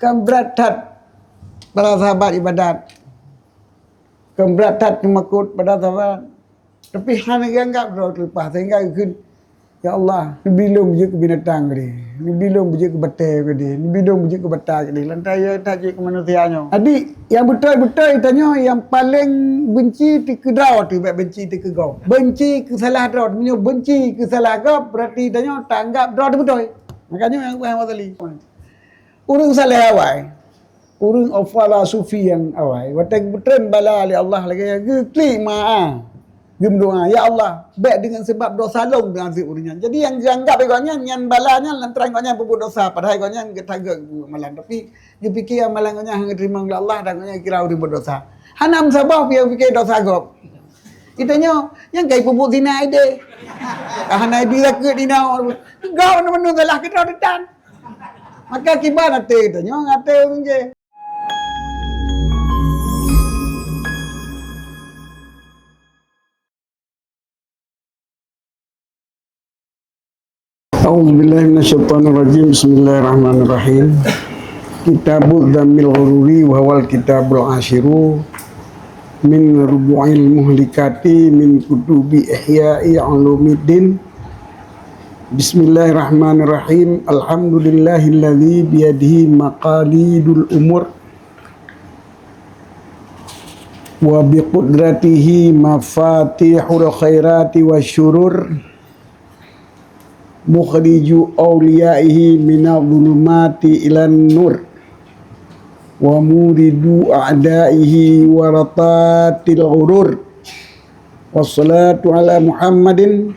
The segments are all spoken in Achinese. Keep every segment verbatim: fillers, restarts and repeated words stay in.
Kan brat that para sahabat ibadat. Kan brat that teumakot pada sahabat. Tapi hana geuanggap droe teuleupah sehingga geukheun, "Ya Allah, neubi lôn beujeuet keu binatang keudeh, neubi lôn beujeuet keu batée keudeh, neubi lôn beujeuet keu bata keudeh, lantaran ya that jeuet keu manusia nyoe." Jadi, nyang beutôi-beutôi tanyoe nyang paleng benci teuh keu droe teuh, bék benci teuh keu gob. Benci keu salah droe, meunyoe benci keu salah gob, berarti tanyoe taanggap droe teuh beutôi. Makajih nyang Imam Ghazali. Ureuëng saleh awai, ureuëng awai sufi nyang awai, watée geupeutrön bala lé Allah lagée nyan, geuklik ma, geumeudoá, "Ya Allah, bék deungon sabab dosa lôn neuazeueb ureuëng nyan." Jadi nyang geuanggap lé gobnyan, nyan bala nyan lantaran gobnyan peubuet dosa, padahai gobnyan geutagôt peubuet amalan. Tapi geupike amalan gobnyan hana geuteurimong lé Allah dan gobnyan kira ureuëng berdosa. Hana meusaboh pih geupike dosa gob. Geutanyoe nyang kai peubuet zina ideh. Hana ibi zakeuet dinoe. Gob na meunan salah keudroe teuh tan. Maka kiban até geutanyoe ngon até ureuëng jih. A'udzubillahi minasyaitonirrajim. Bismillahirrahmanirrahim. Kitabuz Zammil Ghururi wa huwal kitabul asyiru min rubu'il muhlikati min kutubi Ihya'i Ulumuddin. Bismillahirrahmanirrahim. Alhamdulillahilladzi biyadihi maqalidul umur wa biqudratihi mafatihul khairati wasyurur. Mukhriju awliyaihi minadh dhulumati ilan nur, wa muridu a'daihi waratatil ghurur. Wassalatu ala Muhammadin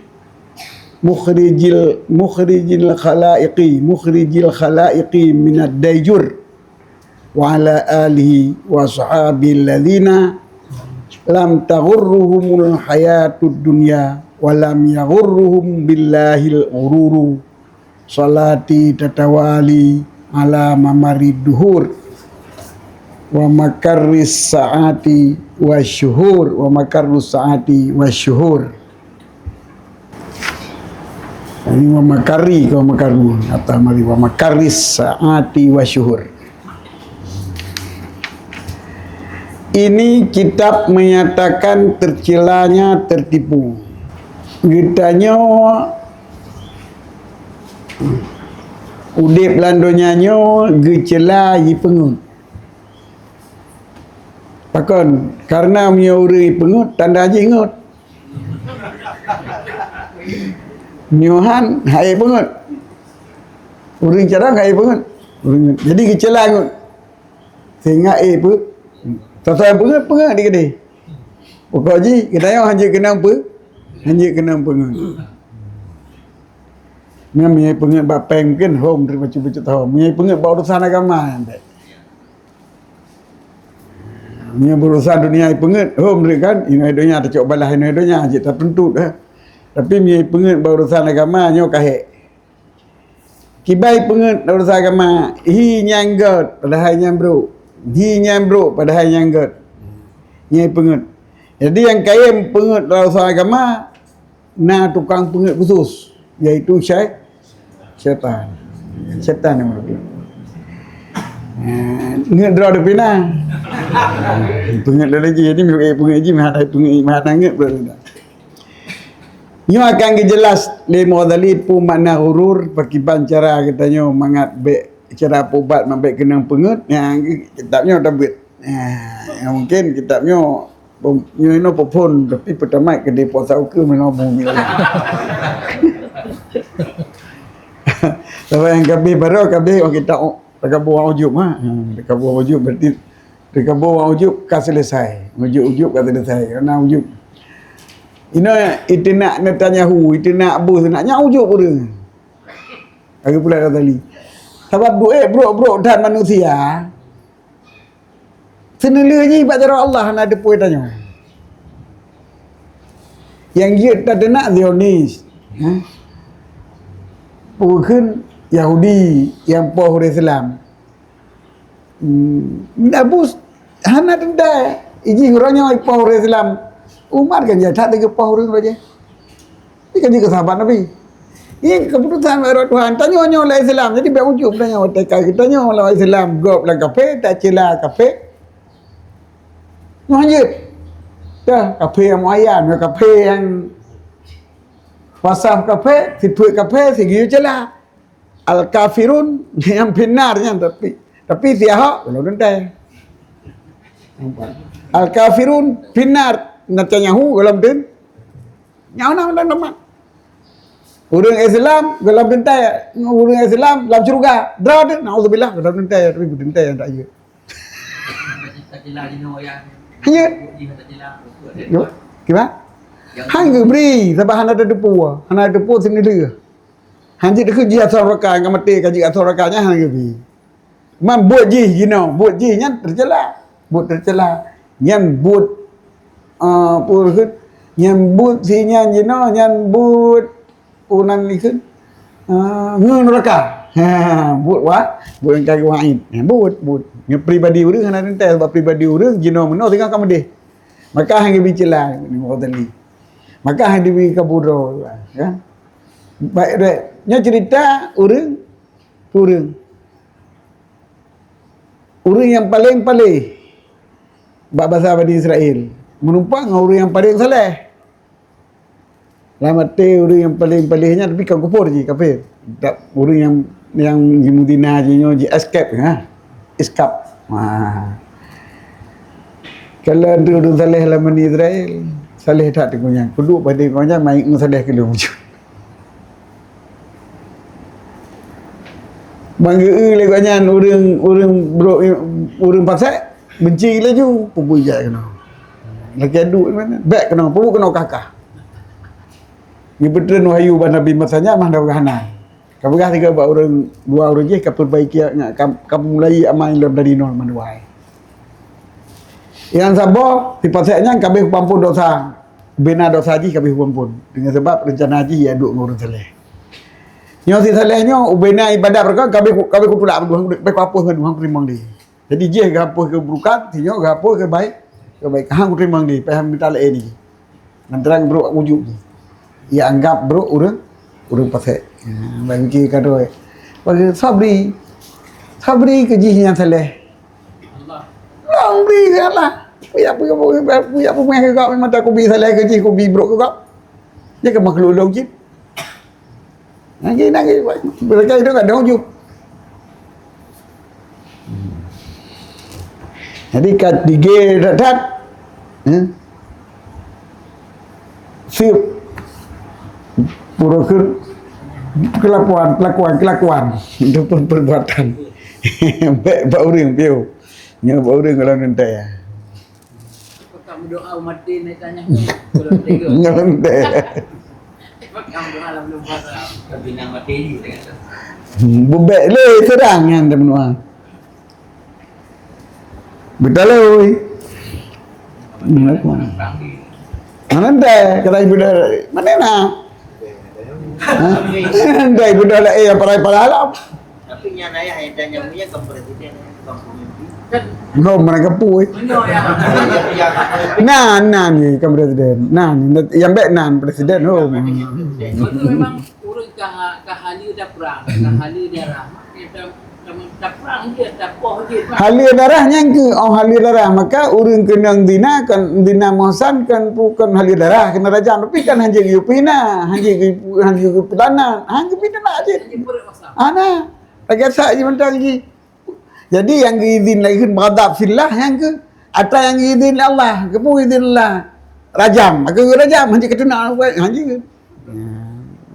mukhrijil, mukhrijil khalaiqi, mukhrijil khalaiqi minad daijur. Wa ala alihi wa ashabihi alladzina lam taghurruhumul hayatud dunya wa lam yaghurruhum billahil ghururu. Salati tatawali ala mamarid duhur wa makarris saati wasyuhur, wa makarrus saati wasyuhur. Ini wa makari, wa makaru. Atau mari wa makaris saati wasyuhur. Ini kitab menyatakan tercelanya tertipu. Geutanyoe udeb lam donya nyoe geucela jipeungeut. Pakon? Karena meunyoe ureuëng jipeungeut, tanda jih ngeut. Nyoe han, hai peungeut. Ureuëng carông hai peungeut. Ureuëng ngeut. Jadi geucela ngeut. Sehingga eh peue? Soe-soe nyang peungeut, peungeut di keudeh. Pokok jih, geutanyoe hanjeuet keunong peue? Hanjeuet keunong peungeut. Nyan meunyoe peungeut bak péng mungkin hom dari bacut-bacut tahun. Meunyoe peungeut bak urusan agama nyan bèk. Meunyoe urusan dunia peungeut, hom dari kan, inoe donya tacok balah inoe donya cit tatuntut eh. Tapi meunyoe peungeut bak urusan agama nyoe kahek. Kiban peungeut urusan agama, hi nyang gét padahai nyang brok. Hi nyang brok padahai nyang gét. Nyan peungeut. Jadi nyang kayém peungeut urusan agama, na tukang peungeut khusus, yaitu syai-, syaitan. Syaitan nyang meureuka. Eh, ngeut droe dipina. Peungeut lagi, jadi peungeut jih, meuhadai peungeut, meuhadai ngeut. Nyoe akan geujeulaih lé Mughazali peue makna ghurur, pakriban cara geutanyoe mangat bèk cara peubat mangat bèk keunong peungeut, nyang kitab nyoe tabeuet. Nah, mungkin kitab nyoe Bom, nyoe inoe peuphon, tapi peutamaik keudeh puasa ukeue meunoe bumi Allah. Sabab nyang ka abéh baroe, ka abéh, oh, kita, oh, takabur ujub, ha? Hmm, takabur ujub berarti takabur ujub ka selesai. Ujub-ujub ka selesai. Karena ujub. Inoe itinak Netanyahu, itinak Bush, nak nyak ujub ureuëng. Lagi pula Ghazali. Sabab duek brok-brok that manusia. Seuneulheueh jih bak jaroe Allah hana teupeu tanyoe. Nyang jeuet tateunak Zionis, ha? Peue kheun Yahudi nyang poh ureuëng Islam. Hmm, Nabus hana teuntèe. Ijih uroe nyoe poh ureuëng Islam. Umat kan jai that lagèe poh ureuëng raja. Ini kan jeuet keu sahabat Nabi. Nyan keuputusan bak Tuhan. Tanyoe nyoe lam Islam. Jadi bèk ujub tanyoe. Watèe ka geutanyoe lam Islam, gob lam kafé, tacila kafé. Nyoe hanjeuet. Dah, kafé nyang muayyan, kafé nyang wasaf kafé, sifeuet kafé, sigeuyue cila. Al-kafirun nyang finnar nyan, tapi, tapi si Ahok gohlom teuntèe. Al-kafirun finnar, Netanyahu gohlom teun-, nyan na undang teumpat. Ureueng Islam gohlom teuntèe, ureueng Islam lam syeuruga. Droe teuh, naudzubillah, gohlom teuntèe, tapi beuteuntèe nyang tak jeuet. Hanya. Kiban? Han geubri, sabab hana tateupeue, hana tateupeue seuneulheueh. Han jeuet keu jih asoe neuraka, ka maté ka jeuet asoe neuraka nyan han geubri. Man buet jih jinoe, buet jih nyan teucela. Buet teucela. Nyan buet, ah, peue kheun? Nyan buet si nyan jinoe, nyan buet peue nan kheun? Ah, ngon neuraka. Ha, buet wa, buet nyang ka geuwaid. Ha, buet, buet. Nyan pribadi ureueng hana teuntèe, sabab pribadi ureueng jinoe meunoe singoh ka meudeh. Maka han geubri cela, ni Mughazali. Maka han geubri kabudroe, ya. Baik, baik. Nyoe cerita ureueng, ureueng. Ureueng nyang paleng paléh bak bansa Bani Israel, meurumpok ngon ureueng nyang paleng saleh. Lam até ureueng nyang paleng paléh nyan, tapi ka kufur jih, kafé. Tak, ureueng nyang, nyang jimeuzina jih nyoe ji escape, ha. Escape. Ha. Kalau ureueng saleh lam Bani Israel, saleh that teungku nyan. Kuduek padé gobnyan, meu'en saleh keu lôn. Ban geu-eu lé gobnyan ureueng, ureueng brok, ureueng fasek, benci laju, peubuet jak keunoe. Lakèe duek, bèk keunoe, peubuet keunoe kakah. Geupeutreun wahyu bak Nabi masa nyan, mah dara hana. Ka peugah sigoe bak ureueng, dua ureueng jih ka peubaiki, ka, ka mulai amai lom dari nol mandua. Nyang saboh, si fasek nyan ka abéh kupampon dosa, bena dosa jih ka abéh kupampon. Deungon sabab reuncana jih ya duek ngon ureueng saleh. Nyoe si saleh nyoe, ubena ibadat beureukat, ka abéh ku, ka abéh kutulak mandua, ka abéh kuhapus mandua, han kuteurimong lé. Jadi jih geuhapus keu beureukat, si nyoe geuhapus keu baik, keu baik. Han kuteurimong lé, payah mita laén lé. Lantaran brok ujub jih. Ia anggap brok ureueng, ureueng fasek. Ha, bak pike ka droe. Bagi sabri. Sabri keu jih nyang saleh. Sabri keu Allah. Peue, peue, peue, peue, peue, peue, keu gob, memang tak kubi saleh keu jih, kubi brok keu gob. Dia keu makhluk lôn cit. Nanggi, nanggi, mereka itu kadang ujub. Jadi, ka dige that-that, eh, sip, pura keu kelakuan, kelakuan, kelakuan. Itu pun perbuatan. Bèk bak ureueng, piôh. Nyoe bak ureueng kalau nanti, ya. Pakam doa mati nak tanya. Kalau tega. Ngon teh. Pakam doa lam lubang. Tapi nak mati ni, dia kata. Hmm, bubek lé seurang nyan dah meunoa. Beutôi. Mana teh? Kata ibu dah, mana nak? Ha? Dai budak laén nyang parai-parai alam. Tapi nyan ayah nyang tanyong nyan kan presiden, bukan pemimpin. Belum mereka pui. Meunyoe nyang, nyang, nyang, Nan, nan ni kan presiden. Nan, nyang bèk nan presiden. Oh. Itu memang ureueng ka, ka haleue daprang, ka haleue darah. Kita Haleue darah nyan keuh, oh, haleue darah. Maka ureueng keunong zina, kon zina muhsan, kon pu-, kon haleue darah, keuneuk rajam. Tapi kan hanjeuet geupeuhina, hanjeuet geu-, hanjeuet geupeudanan. Ha, geupeudanan cit. Hana. Lagèe sak jih mantong jih. Jadi, nyang geuizin lagèe kheun ghadab fillah nyan keuh. Ata nyang geuizin Allah, keupeue izin Allah? Rajam. Maka geurajam, hanjeuet keuteuna, hanjeuet.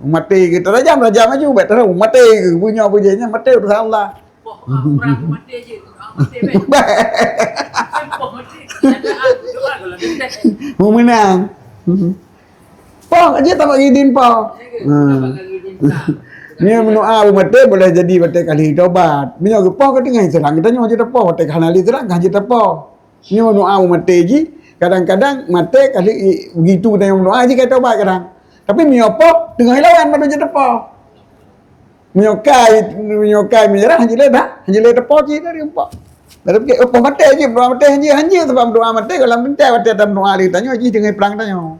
Maté keu tarajam, rajam laju, bèk tarajam, maté keu bunoe bujéh nyan, maté urusan Allah. Poh, ah, prang maté jih, ah, maté bèk. Poh maté, ada, ah, doa kalau maté. Mau menang. Poh aja tak bagi din poh. Ha. Ni meunoa maté boleh jadi maté kali tobat. Ni poh ka tinggai serang kita nyoe aja poh, maté ka hana li serang ka aja poh. Nyoe doa u maté jih, kadang-kadang maté ka lheueh i-, begitu geutanyoe meudoa jih ka taubat kadang. Tapi meunyoe poh, teungoh ilawan baru jeuet teupoh. Meunyoe kai, meunyoe kai meunyeurah, hanjeuet lé dah, hanjeuet lé teupoh jih dari umpok. Tapi keu poh maté jih, meudoa maté hanjeuet, hanjeuet sabab meudoa maté, kalau maté, maté dan meudoa lé tanyoe jih teungoh prang tanyoe.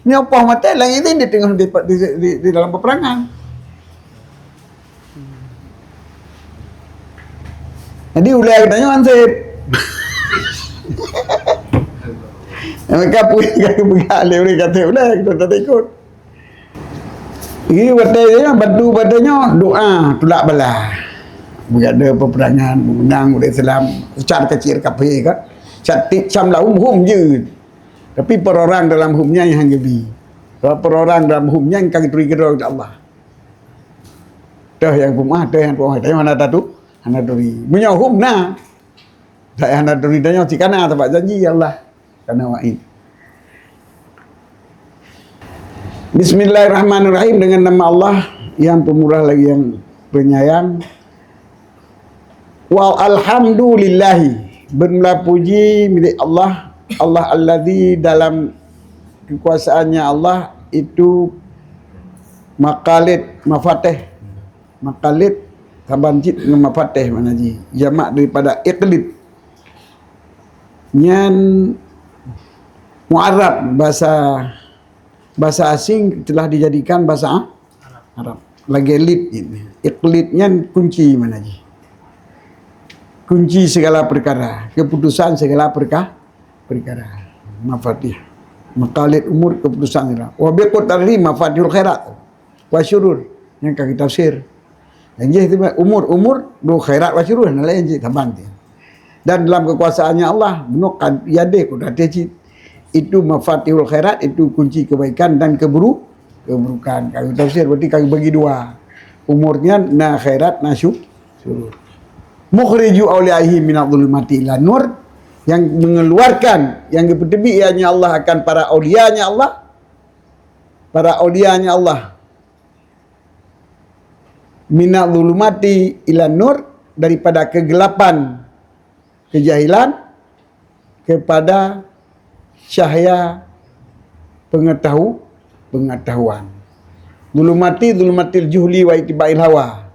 Nyoe poh maté, laén idin di teungoh di, di, di, di dalam peperangan. Jadi ulèe geutanyoe anseb. Maka peugah lé ureueng kata ulèe kita tak ikut. Jadi watèe nyoe bantu, watèe nyoe doa tulak bala. Beugada peperangan, meunang ureueng Islam, ucar kacir kafé kan. Cantik cam laum hum jeuet. Tapi peurorang dalam hum nyan nyang han geubi. Sebab peurorang dalam hum nyan ka geuturi keudroe Allah. Teuh nyang peumah, teuh nyang peumah, teuh hana tatu, hana turi. Meunyoe hum na, tak hana turi tanyoe cit kana, sabab janji Allah. Kana wa'id. Bismillahirrahmanirrahim, dengan nama Allah yang pemurah lagi yang penyayang. Wa alhamdulillahi, bermula puji milik Allah, Allah alladzi, dalam kekuasaannya Allah itu maqalid mafatih. Maqalid saban cit ngon mafatih makna jih. Jamak daripada iqlid. Nyan mu'arab, bahasa, bahasa asing telah dijadikan bahasa Arab. Lagèe lid ini. Iqlid nyan kunci makna jih. Kunci segala perkara, keputusan segala perka-, perkara. Mafatih. Maqalid umur, keputusan segala. Wa bi qadrihi mafatihul khairat wa syurur. Nyang ka geutafsir. Nyang jih tu umur, umur, dua khairat wa syurur, na laén cit saban tu. Dan dalam kekuasaannya Allah, bunoe ka yadeh kudrate cit. Itu mafatihul khairat, itu kunci kebaikan dan keburu-, keburukan. Ka geutafsir berarti ka geubagi dua. Umur nyan na khairat, na syu-, syurur. Mukhriju auliyaihi minadh dhulumati ilan nur, yang mengeluarkan, yang geupeuteubiet ianya Allah akan para aulianya Allah, para aulianya Allah. Minadh dhulumati ilan nur, daripada kegelapan kejahilan kepada cahaya pengetahu-, pengetahuan. Dhulumati, dhulumatil juhli wa ittiba'il hawa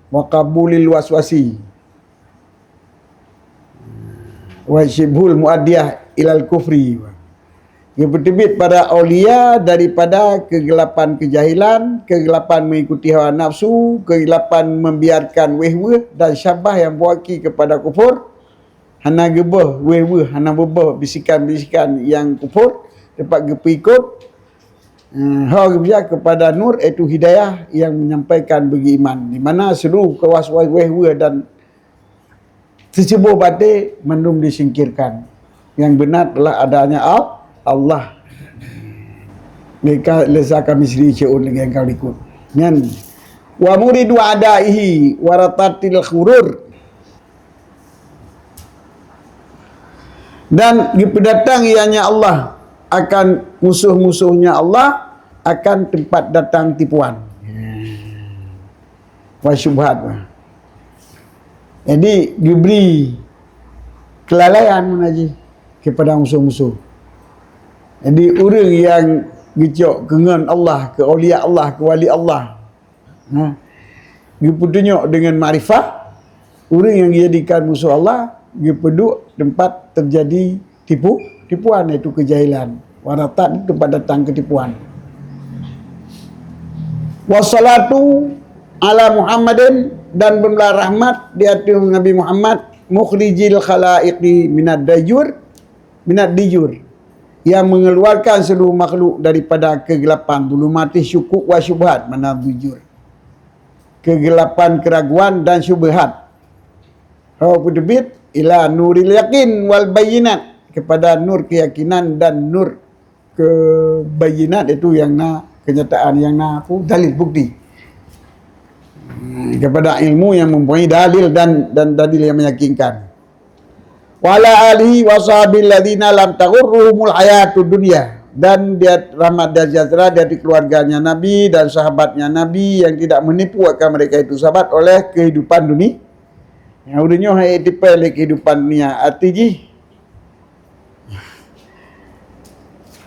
wa qabulil waswasi. Wa syibhul muaddiyah ilal kufri. Geupeuteubiet para aulia daripada kegelapan kejahilan, kegelapan mengikuti hawa nafsu, kegelapan membiarkan wéh-weueh dan syabah yang mewakili kepada kufur, hana geuböh wéh-weueh, hana beuböh bisikan-bisikan yang kufur, teumpat geupeuikot, eh, ho geubeuja kepada nur, iaitu hidayah yang menyampaikan bagi iman, di mana seluruh kawas wéh-weueh dan seucuboh batée mandum disingkirkan. Yang benar adalah adanya Al-, Allah. Leka lesa kami sendiri ceuun lagi engkau likot. Nyan. Wa muridu adaihi waratatil khurur. Dan dipeudatang ianya Allah akan musuh-musuhnya Allah akan tempat datang tipuan. Wa syubhat. Jadi, geubri keulalaian meunan jih keupada musoh-musoh. Jadi, ureuëng nyang geucok keu ngon Allah, keu aulia Allah, keu wali Allah, ha, geupeutunyok deungon makrifah, ureuëng nyang geujadikan musoh Allah, geupeuduek teumpat teujadi tipu, tipuan, yaitu keujahilan. Warasat itu tempat datang ketipuan. Wassalatu ala Muhammadin, dan peumeula rahmat di ateueh Nabi Muhammad, mukhrijil khalaiqi minad dajur, minad dijur, yang mengeluarkan seluruh makhluk daripada kegelapan, dhulumati syukuk wa syubhat, mana dijur, kegelapan keraguan dan syubhat. Ho peuteubiet ila nuril yakin wal bayyinat, kepada nur keyakinan dan nur kebayinat, itu yang na kenyataan, yang na apa, dalil bukti. Hmm, kepada ilmu yang mempunyai dalil dan, dan dalil yang meyakinkan. Wa ala alihi wa sahbihi alladzina lam taghurruhumul hayatud dunya. Dan dia rahmat dan sejahtera dari keluarganya Nabi dan sahabatnya Nabi yang tidak menipu akan mereka itu sahabat oleh kehidupan dunia. Nyang ureuëng nyoe hai itipée lé kehidupan dunia, arti jih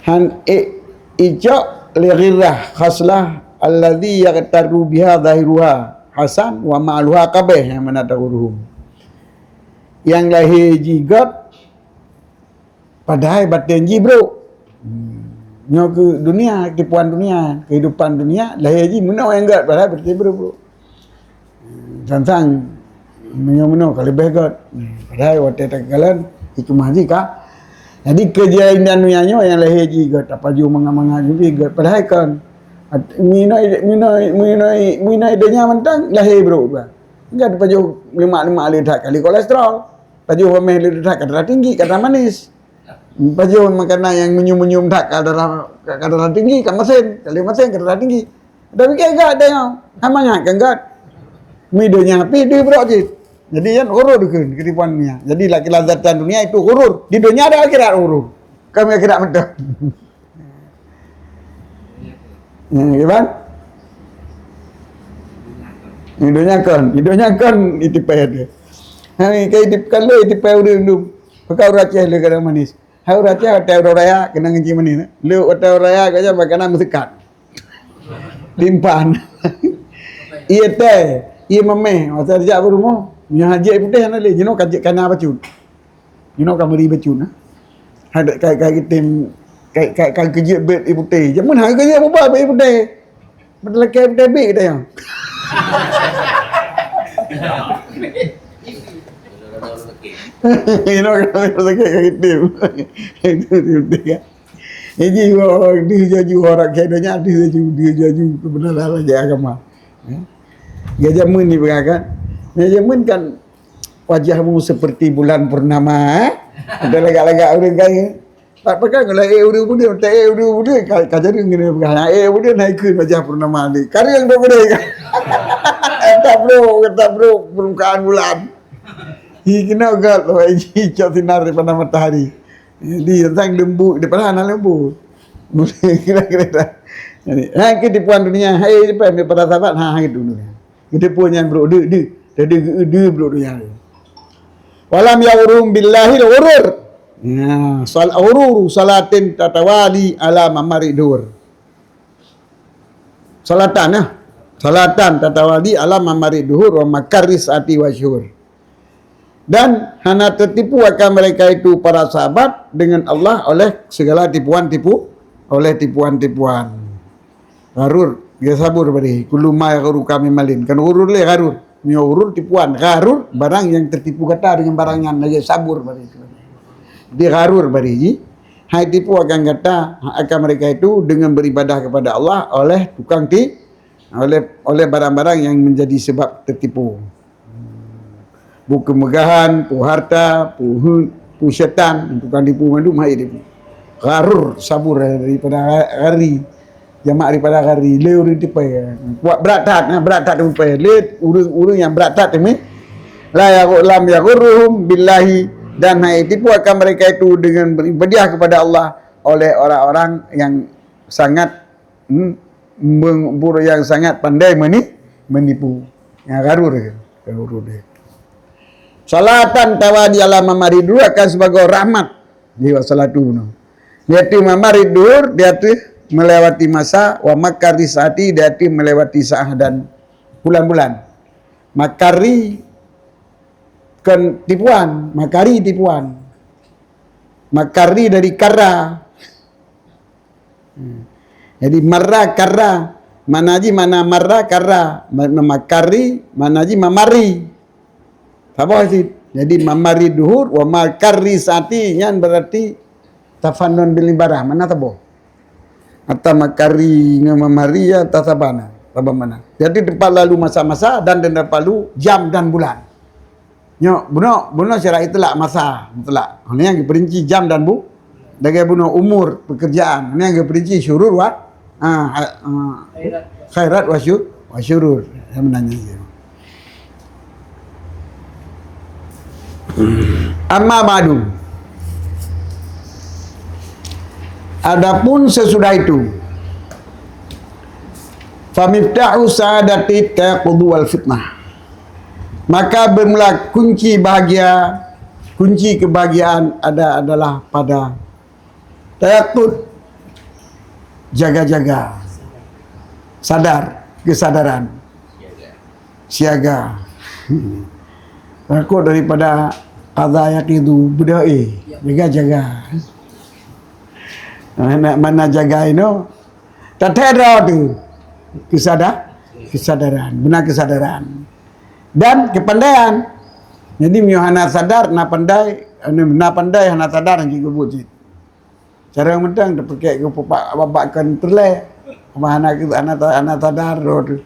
han ék icok lé ghirrah khaslah alladzi yaghtarru biha zahiruha hasan wa ma'luha qabih, yang mana tahuruhum. Yang lahé jih gét, padahai batén jih brok. Hmm. Nyoe keu dunia, tipuan dunia, kehidupan dunia, lahé jih meunoe nyang gét, padahai batén brok-brok. Tantang Meunyoe-meunyoe ka leubeh göt. Padahai watèe takalon hikmah jih ka. Jadi keu jih inong nyoe nyang lahé jih göt, tapajoh mangat-mangat jih göt. Padahai kon. Meuinoe, meuinoe, meuinoe, meuinoe donya mantong lahé brôk dua. Enggak tapajoh lemak-lemak le that kali kolesterol. Pajoh paméh le that ka darah tinggi, ka darah manis. Pajoh makanan nyang meunyeum-meunyeum that ka darah, ka darah tinggi, ka masen, ka lheueh masen ka darah tinggi. Tapi keu göt deh nyoe, hana mangat keu göt. Mi donya pih deuh brôk cit. Jadi nyan ghurur keu, keu tipuan dunia. Jadi la kelazatan dunia itu ghurur. Di donya dan akhirat ghurur. Kami akhirat beutôi. Hmm, kiban? Di donya kon, di donya kon itipèe tu. Ha, kai itip-, kalau itipèe ureueng dum. Pakon ureueng Aceh le kadang manis. Hai ureueng Aceh, watèe uroe raya keunan ngon cit manis. Le watèe uroe raya gata makanan meusekat. Timphan. Ié teh, ié mamèh, masa jak beurumoh. Nyoe hajat putéh hana lé, jinoe ka jeuet kana bacut. Jinoe ka meuri bacut, nah. Hai ka, ka, ka geutem, ka, ka, ka keujeuet bèk ié putéh. Jameun hai keujeuet mubah bèk ié putéh. Beutôi lakèe ié putéh bèk tayang. Inoe ka sakét ka geutem. Itu, itu, itu, kan. Jadi, orang di jaju orang kaya donya, di jaju, di jaju kebenaran raja agama. Ya. Ya, jameun ni peugah kan. Ya, jameun kan wajahmu seperti bulan purnama, eh? Ada lagak-lagak ureueng kaya. Tak pegang lah, eh, ureueng muda, tak, eh, ureueng muda, ka, ka jadi ngene peugah. Eh, ureueng muda na ikheun wajah purnama ni. Kareueng dok gede. Kata bro, kata bro, permukaan bulan. Hi kena gat, wahai ji, cok sinar daripada matahari. Jadi, tentang lembut, dia pernah nak lembut. Kira-kira. Jadi, ha, ketipuan dunia, hai, depan daripada sahabat, ha, ha, itu dunia. Ketipuan yang buruk, de, de. Jadi, de, de, buruk dunia. Walam yaghurhum billahi ghurur. Ya, sal-, ghurur salatin tatawali ala mamari dur. Salatan, ya. Salatan tatawali ala mamari duhur wa makaris ati wa syuhur. Dan hana tertipu akan mereka itu para sahabat dengan Allah oleh segala tipuan-tipu, oleh tipuan-tipuan. Gharur, ya sabur bari. Kullu ma yaghuruka min malin. Kan ghurur lé gharur. Nyoe ghurur tipuan. Gharur barang yang tertipu gata dengan barang nyan, lagèe sabur bari. Jadi gharur bari ji. Hai tipu akan gata, akan mereka itu dengan beribadah kepada Allah oleh tukang ti-, oleh, oleh barang-barang yang menjadi sebab tertipu. Peue keumeugahan, peue harta, peue hu-, peue syaitan, tukang tipu mandum hai tipu. Gharur, sabur daripada ghari. Jamak daripada ghari, lé ureueng tipèe. Kuat brat that, nah, brat that tipèe. Lé ureueng-ureueng nyang brat that teumé. La yaghu-, lam yaghurruhum billahi, dan hai tipu akan mereka itu dengan beribadah kepada Allah oleh orang-orang yang sangat Hmm, meng-, buruk yang sangat pandai meni-, menipu. Yang gharur dia, gharur dia. Salatan tawadi ala mamari dur akan sebagai rahmat. Di wasalatu no. Yaitu mamari dur, dia tu melewati masa, wa makari saati, dia tu melewati saat dan bulan-bulan. Makari kan tipuan, makari tipuan. Makari dari kara. Hmm. Jadi, marra, karra. Makna jih makna marra, karra. Ma-, makari, makna jih mamari. Saboh cit. Jadi, mamari duhur, wa makari sati, nyan berarti tafanun bil ibarah. Makna saboh. Atau makari ngon mamari, ya, tasabana. Saban makna. Jadi, tempat lalu masa-masa dan tempat lalu jam dan bulan. Nyoe, bunoe, bunoe syarat itlak masa, mutlak. Hana nyang geuperinci jam dan bu-, lagèe bunoe umur, pekerjaan. Hana nyang geuperinci syurur wa, ah, ha, ah, khairat wa syu-, wa syurur. Saya menanya dia. Amma ba'du. Adapun sesudah itu, famiftahu sa'adati taqdu wal fitnah. Maka bermula kunci bahagia, kunci kebahagiaan ada adalah pada tayaqud, jaga-jaga, sadar, kesadaran, siaga. Takut daripada qadha yaqidu, beudôh, eh, jaga-jaga. Mana, mana jaga inoe? Tathèe droe tu. Kesada-, kesadaran. Beuna kesadaran. Dan kepandaian. Jadi meunyoe hana sadar, na pandai, na pandai hana sadar nyang jikeubut cit. Cara mantong teupeuket keu babak kon peureulée. Hana, hana, hana sadar droe teuh.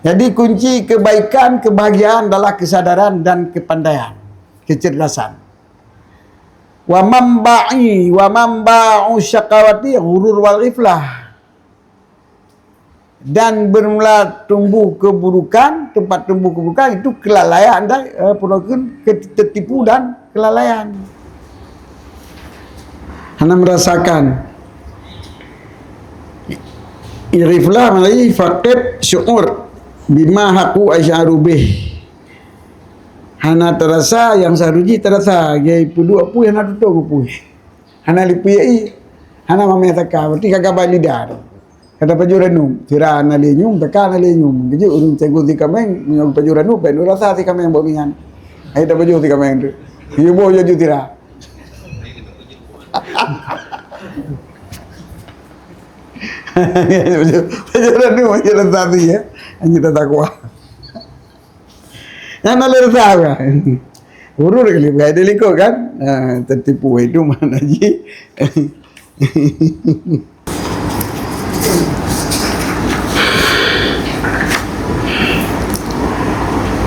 Jadi kunci kebaikan, kebahagiaan adalah kesadaran dan kepandaian, kecerdasan. Wa manba'i, wa manba'u syaqawati ghurur wal ghiflah. Dan bermula tumbuh keburukan, tempat tumbuh keburukan itu kelalaian dan, eh, peue kheun, ke-, tertipu dan kelalaian. Hana merasakan. Ghiflah maksudnya faqid syu'ur bima haqqu asy'aru bih. Hana terasa yang seharusnya terasa. Gai peuduek pui hana tutong pui. Hana lipi ai. Hana mameh taka. Berarti ka gabai lidah tu. Kata pajoh ranub, sira hana lé nyum, taka hana lé nyum. Keujeuet ureueng canggu si kaméng, meunyoe pajoh ranub, bèk rasa si kaméng bak nyan. Hai tapajoh si kaméng tu. Yue boh jaju sira. Pajoh ranub, pajoh rasa si, ya. Hanya tatakwa. Nyan hana lé rasa kan. Urut kali bukai di likot kan. Ha, tertipu itu makna ji.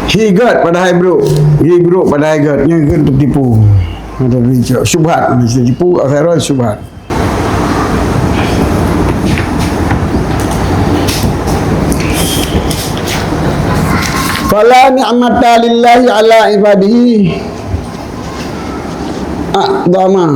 He got padahai brok. He brok padahai got. Nyan kan tertipu. Ada syubhat. Tertipu akhirat syubhat. Fala ni'mata lillahi ala ibadihi a'zama.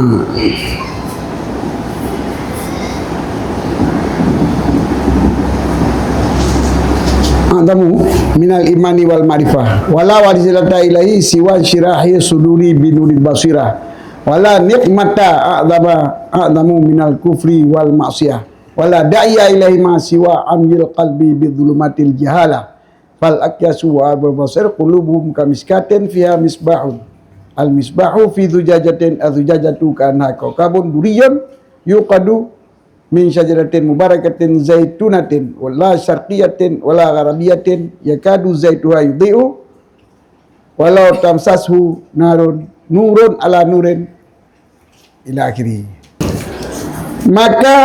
A'zamu minal imani wal ma'rifah. Wala wasilata ilaihi siwa syirahi suduri binuril basirah. Wala ni'mata a'zama, a'zamu minal kufri wal ma'siyah. Wala da'iya ilaihima siwa amyil qalbi bidhulumatil jahalah. Fal aqyasu wa abul basir qulubuhum kamiskatin fiha misbahun. Al misbahu fi zujajatin, az zujajatu ka'annaha kaukabun duriyun yuqadu min syajaratin mubarakatin zaitunatin, wala syarqiyatin wala gharabiyatin, yakadu zaituha yudhi'u walau tamsashu narun, nurun ala nurin, ila akhirih. Maka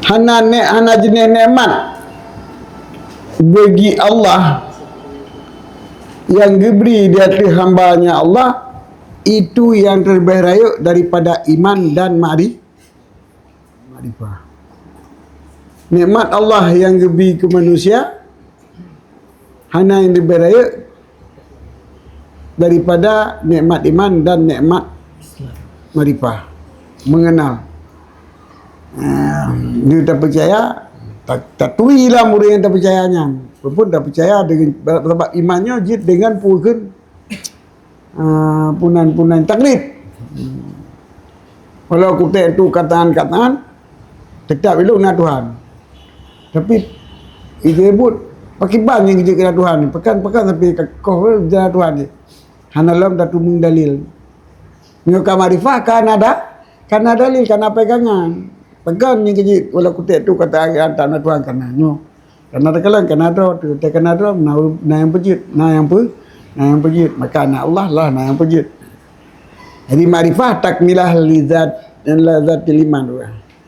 hana ne-, hana jeuneh nikmat bagi Allah yang geubri di ateueh hamba-Nya Allah, itu yang terlebih rayeuk daripada iman dan ma'ri-, makrifah. Nikmat Allah yang geubri keu manusia hana nyang leubeh rayeuk daripada nikmat iman dan nikmat makrifah, mengenal. Ah, nyoe tapeucaya, ta-, taturi lam ureueng nyang tapeucaya nyan. Walaupun tapeucaya dengan, sabab iman nyoe jeuet dengan peue kheun, ah, punan-punan taklid. Walau kutek tu kataan-kataan, tetap ilong na Tuhan. Tapi, ije buet, pakiban nyang jeuet keu na Tuhan ni. Pakan-pakan sampai ka koh na Tuhan ni. Hana lom tatumeung dalil. Nyoe ka makrifah, ka na da-, ka na dalil, ka na pegangan. Pakan nyang jeuet, walau kutek tu kataan, tak na Tuhan ka na. Nyoe. Karena teukalon kana droe, teuka kana droe, na, na nyang peujeuet, na nyang peu-, na nyang peujeuet. Maka na Allah lah na nyang peujeuet. Jadi makrifah takmilah li zat, li zatil iman.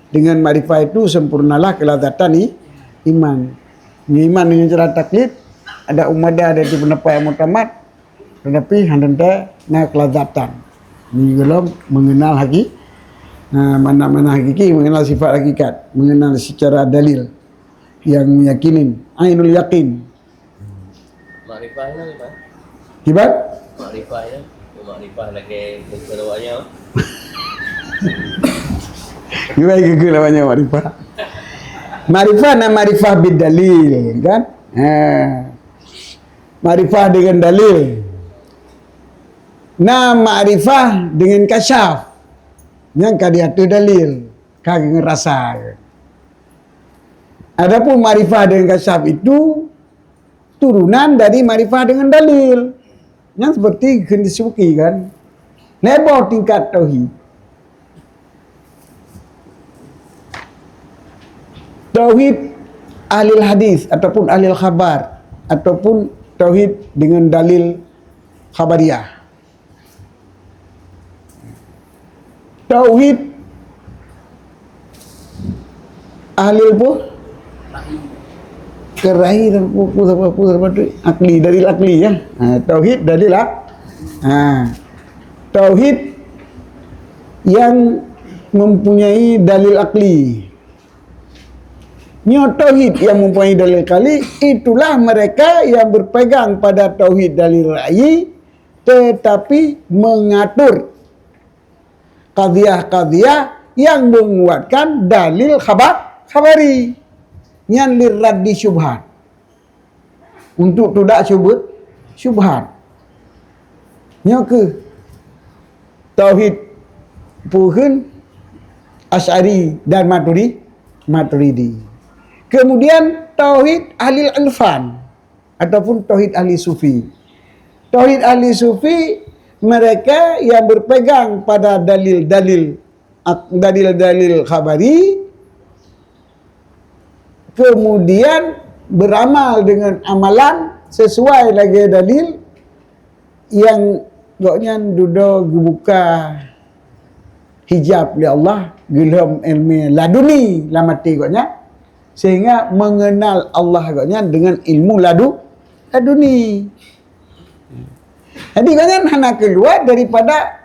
Dengan makrifah itu sempurnalah kelazatan i-, iman. Nyoe iman dengan cara taklid, ada umada dari pendapat yang mutamat, tetapi hana teuntèe na kelazatan. Nyoe golom mengenal haki-, ha, makna-makna hakiki, mengenal sifat hakikat, mengenal secara dalil. Nyang meyakinin, ainul yakin. Makrifah nyan, Pak? Kiban? Makrifah nyan, makrifah lagèe keu awaknyan. Kiban keu awaknyan makrifah. Makrifah na makrifah bidalil, kan? Ha. Makrifah dengan dalil. Na makrifah dengan kasyaf. Nyang ka di ateueh dalil, ka ngeurasa. Adapun makrifah dengan kasyaf itu turunan dari makrifah dengan dalil. Nyang seperti kheun disebutkan kan, lhèe boh tingkat tauhid. Tauhid ahli hadis ataupun ahli khabar ataupun tauhid dengan dalil khabariyah. Tauhid ahli apa? Kerai apa, apa, apa, apa, apa tu? Akli, dalil akli, ya. Ha, tauhid dalil ak-, ha. Tauhid yang mempunyai dalil akli. Nyoe tauhid yang mempunyai dalil akli, itulah mereka yang berpegang pada tauhid dalil ra'yi, tetapi mengatur qadhiyah-qadhiyah yang menguatkan dalil khabar, khabari. Nyan lirraddi syubhat. Untuk tudak syubut, syubhat. Nyoe keuh tauhid peue kheun Asy'ari dan Maturi-, Maturidi. Kemudian tauhid ahli irfan ataupun tauhid ahli sufi. Tauhid ahli sufi, mereka yang berpegang pada dalil-dalil ak-, dalil-dalil khabari, kemudian beramal dengan amalan sesuai lagée dalil yang gobnyan dudoe geubuka hijab lé Allah, geulhom ilmu laduni lam até gobnyan, sehingga mengenal Allah gobnyan dengan ilmu ladu-, laduni. Jadi gobnyan hana keuluwa daripada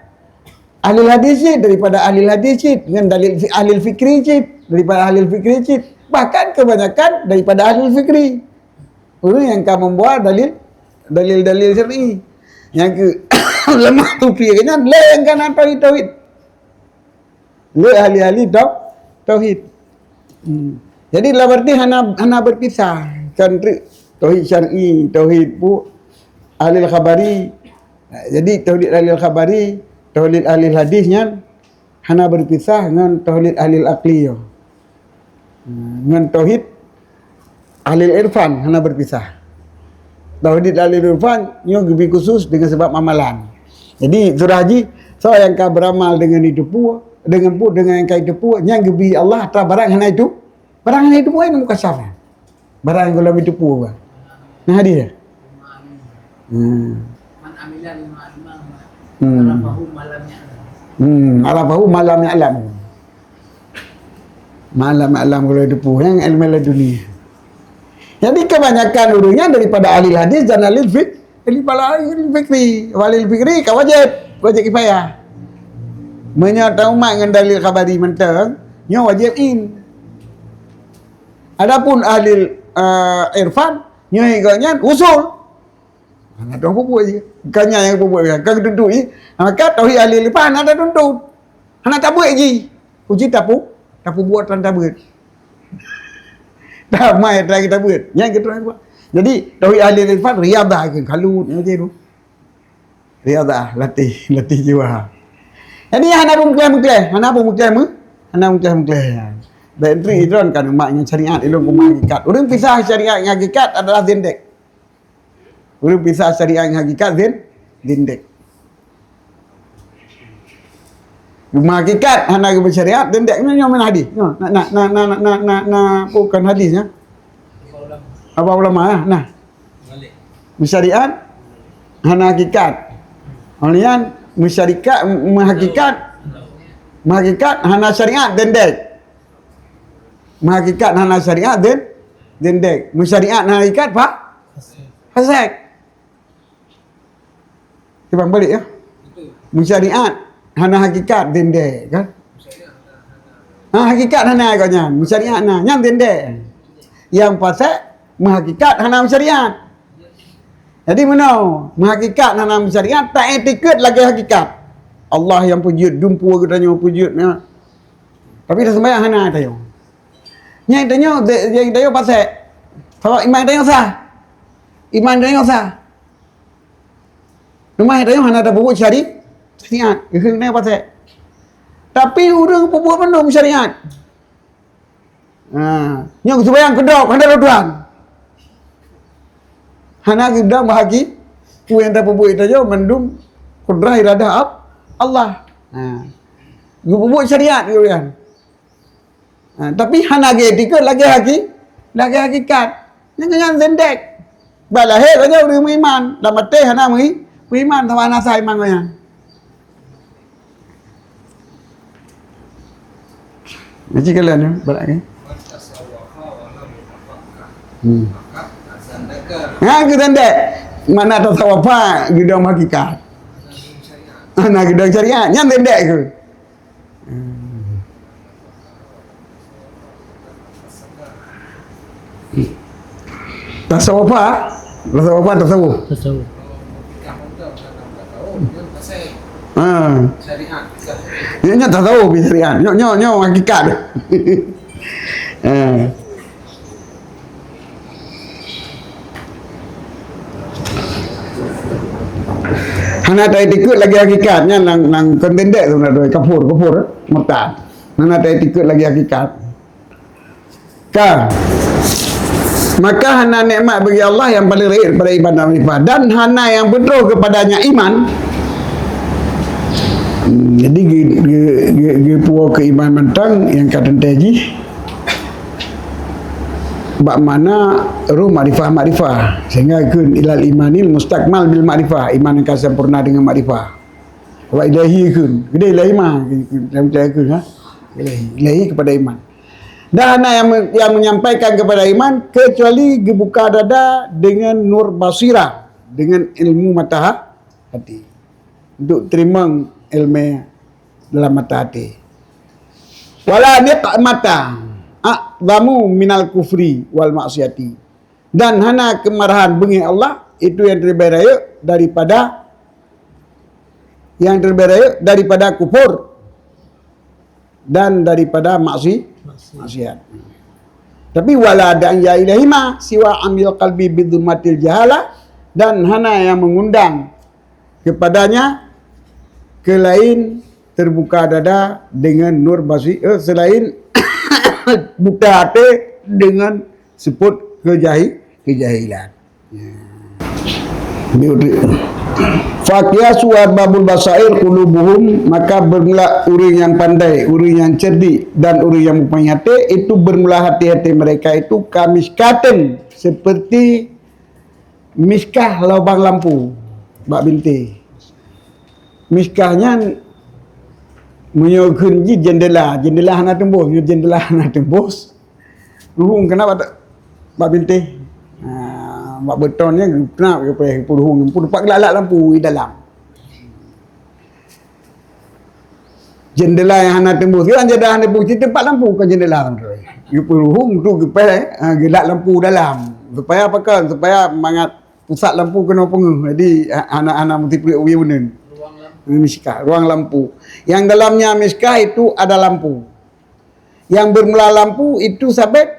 ahli hadis cit, daripada ahli hadis cit, ngon dalil fi-, ahli fikri cit, daripada ahli fikri cit. Bahkan kebanyakan daripada ahli fikri. Ureuëng nyang ka membawa dalil, dalil-dalil syar'i. Nyang keu ulama sufi nyan lé nyang ka na tauhid-tauhid. Lé ahli-ahli tau-, tauhid. Hmm. Jadi dalam arti hana, hana berpisah. Kan tu tauhid syar'i, tauhid pu-, ahli khabari. Jadi tauhid ahli khabari, tauhid ahli hadis nyan hana berpisah ngon tauhid ahli akli yo. Hmm, ngon tauhid ahli irfan hana berpisah. Tauhid ahli irfan nyoe geubi khusus dengan sebab amalan. Jadi surah haji, soe nyang ka beramal dengan itu pue, dengan pu-, dengan nyang ka itu pue, nyang geubi Allah atra barang hana itu, barang hana itu pue, ini mukasyaf. Barang golom itu pue. Nah, hadis ya? Hmm. Man amila lima imam, hmm, arafahu ma lam ya'lam. Hmm, arafahu ma lam ya'lam. Ma lam ya'lam kalau itu pue, nyang ilmu laduni. Jadi kebanyakan ureuëng nyan daripada ahli hadis dan ahli fik-, daripada ahli fikri. Ahli fikri ka wajib, wajib kifayah. Meunyoe taumat ngon dalil khabari mantong, nyoe wajib in. Adapun ahli, eh, irfan, nyoe gobnyan usul. Hana tahu peubuet jih. Bukan nyan nyang peubuet, kan tuntut jih. Maka tauhid ahli irfan hana tuntut. Hana tabuet jih. Uji tapu-, tapubuet tan tabeuet. Damai tan tabeuet. Nyan keuh tuan buat. Jadi tauhid ahli irfan riadah ke kalut nyan je tu. Riadah, latih, latih jiwa. Jadi hana pun meukleh-meukleh, hana pun meukleh-meukleh, hana meukleh-meukleh. Dan entri idron kan umat ngon syariat ilong kuma hakikat. Ureuëng pisah syariat ngon hakikat adalah zindek. Ureuëng pisah syariat ngon hakikat zin-, zindek. Cuma hakikat hana geupeue syariat, zindek. Nyoe, nyoe mana hadis? Nyoe, na, na, bukan hadis, ya. Apa ulama, ya? Nah. Meusyariat hana hakikat. Ulian meusyarikat, meuhakikat, meuhakikat hana syariat, zindek. Meuhakikat hana syariat, zin-, zindek. Meusyariat hana hakikat, fa-, fasik. Timbang balik, ya. Meusyariat hana hakikat, zindek, kan? Ha, hakikat hana agaknya. Meusyariat hana. Nyan zindek. Nyang fasik meuhakikat hana meusyariat. Jadi meunoe, meuhakikat hana meusyariat, tak etikeuet lagée hakikat. Allah nyang peujeuet, dumpeue geutanyoe peujeuet, ya. Tapi dah sembahyang hana tanyoe. Nyang tanyoe, de-, nyang tanyoe fasik. Sabab iman tanyoe sah. Iman tanyoe sah. Teuma tanyoe hana tapeubuet syari-, syariat. Keuheun tanyoe fasik. Tapi ureuëng peubuet mandum syariat. Ha, nyang sumbayang keudroe, hana lôn tuan. Hana keudroe bahagi, peue nyang tapeubuet tanyoe mandum kudrah iradah Ab-, Allah. Ha. Geupeubuet syariat geuh nyan. Ha, tapi hana geuetikeuet lagée haki-, lagée hakikat. Nyan, nyan zindek. Pat lahé lagèe ureueng meuiman, lam até hana meui-, meuiman, sama hana sah iman gobnyan. Ngaji kalian ni, berat kan? Hmm. Ha, geusandek. Makna tasawufa, geudong hakikat. Hana geudong syariat, nyan sandek ke? Hmm. Tasawufa, tasawufa, tasawuf. Tasawuf. Ha. Nyoe, nyoe tasawuf, syariat. Nyoe, nyoe, nyoe hakikat. Ha. Hana taikot lagi hakikat, nyan nang, nang kon sandek sebenarnya, kafur, kafur, murtad. Hana taikot lagi hakikat. Ka. Maka hana nikmat bagi Allah nyang paling rayeuk daripada iman dan makrifah, dan hana nyang beutôi keupadanya iman. Hmm, jadi ge-, ge-, ge-, geupuwoe keu iman mantong nyang ka teuntèe jih. Bak makna roh makrifah-makrifah. Sehingga kheun ilal imanil mustakmal bil makrifah. Iman nyang ka sempurna deungon makrifah. Wa ilaihi kheun. Keudeh ilaihi ma, dalam kitab kheun, ha? Ilaihi. Ilaihi kepada iman. Dan hana yang me-, yang menyampaikan kepada iman kecuali geubuka dada dengan nur basirah, dengan ilmu mata ha-, hati. Untuk teurimong ilmu dalam mata hati. Wala niqmata a'zamu minal kufri wal maksiyati. Dan hana keumarahan beungéh Allah, itu yang terlebih rayeuk daripada, yang terlebih rayeuk daripada kufur dan daripada maksi-, maksiat. Tapi wala da'iyya ilaihima siwa amil qalbi bidzulmatil jahalah, dan hana yang mengundang kepadanya kelain terbuka dada dengan nur basi-, eh, selain buta até dengan seupôt keujahi-, keujahilan. Ya. Dia udah. Faqiyasu arbabul basair qulubuhum, maka bermula ureuëng nyang pandai, ureuëng nyang cerdik, dan ureuëng nyang mempunyai até, itu bermula hati-hati mereka itu kamiskatin, seperti miskah lubang lampu bak bintéh. Miskah nyan meunyoe kheun jih jendela, jendela hana teumbôh, meunyoe jendela hana teumbôh, ruhueng keunan bak, bak bintéh. Ha, bak beutôn nyan keunan geupeuruhueng, peuruhueng lampu, teumpat geulak-lak lampu di dalam. Jendela nyang hana teumbôh, siran jendela hana teumbôh, teumpat lampu kon jendela. Geupeuruhueng tu geupèh, ha, geulak lampu dalam. Supaya apa kan? Supaya mangat pusat lampu keunoe peungeuh. Jadi, ha-, hana, hana meusipreuk wie uneun. Ruang lampu. Miskah, ruang lampu. Yang dalamnya miskah itu ada lampu. Yang bermula lampu itu sabet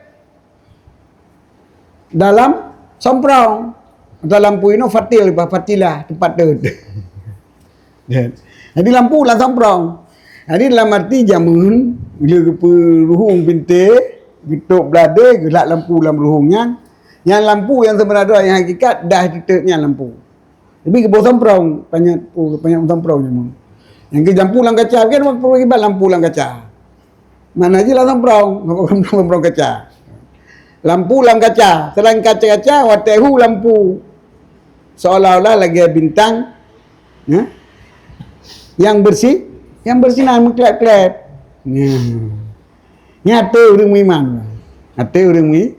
dalam somprong. Atau lampu inoe fatil, bah, fatilah, teumpat teut. Jadi lampu lam somprong. Jadi dalam arti jameun, bila geupeuruhueng bintéh, geutôp bladé, geulak lampu lam ruhueng nyan. Nyang lampu nyang seubeunar droe nyang hakikat dah teuteuk nyan lampu. Tapi geuboh somprong, panyöt, oh, panyöt somprong jameun. Nyang geujampu lam kaca, kan waktu akibat lampu lam kaca. Mana jih lam somprong, somprong kaca. Lampu lam kaca, selain kaca-kaca, watèe hu lampu. Seolah-olah lagèe bintang, ya, yang bersih, yang bersinar meuklep-klep. Ya. Nyan até ureueng meuiman. Até ureueng mui-,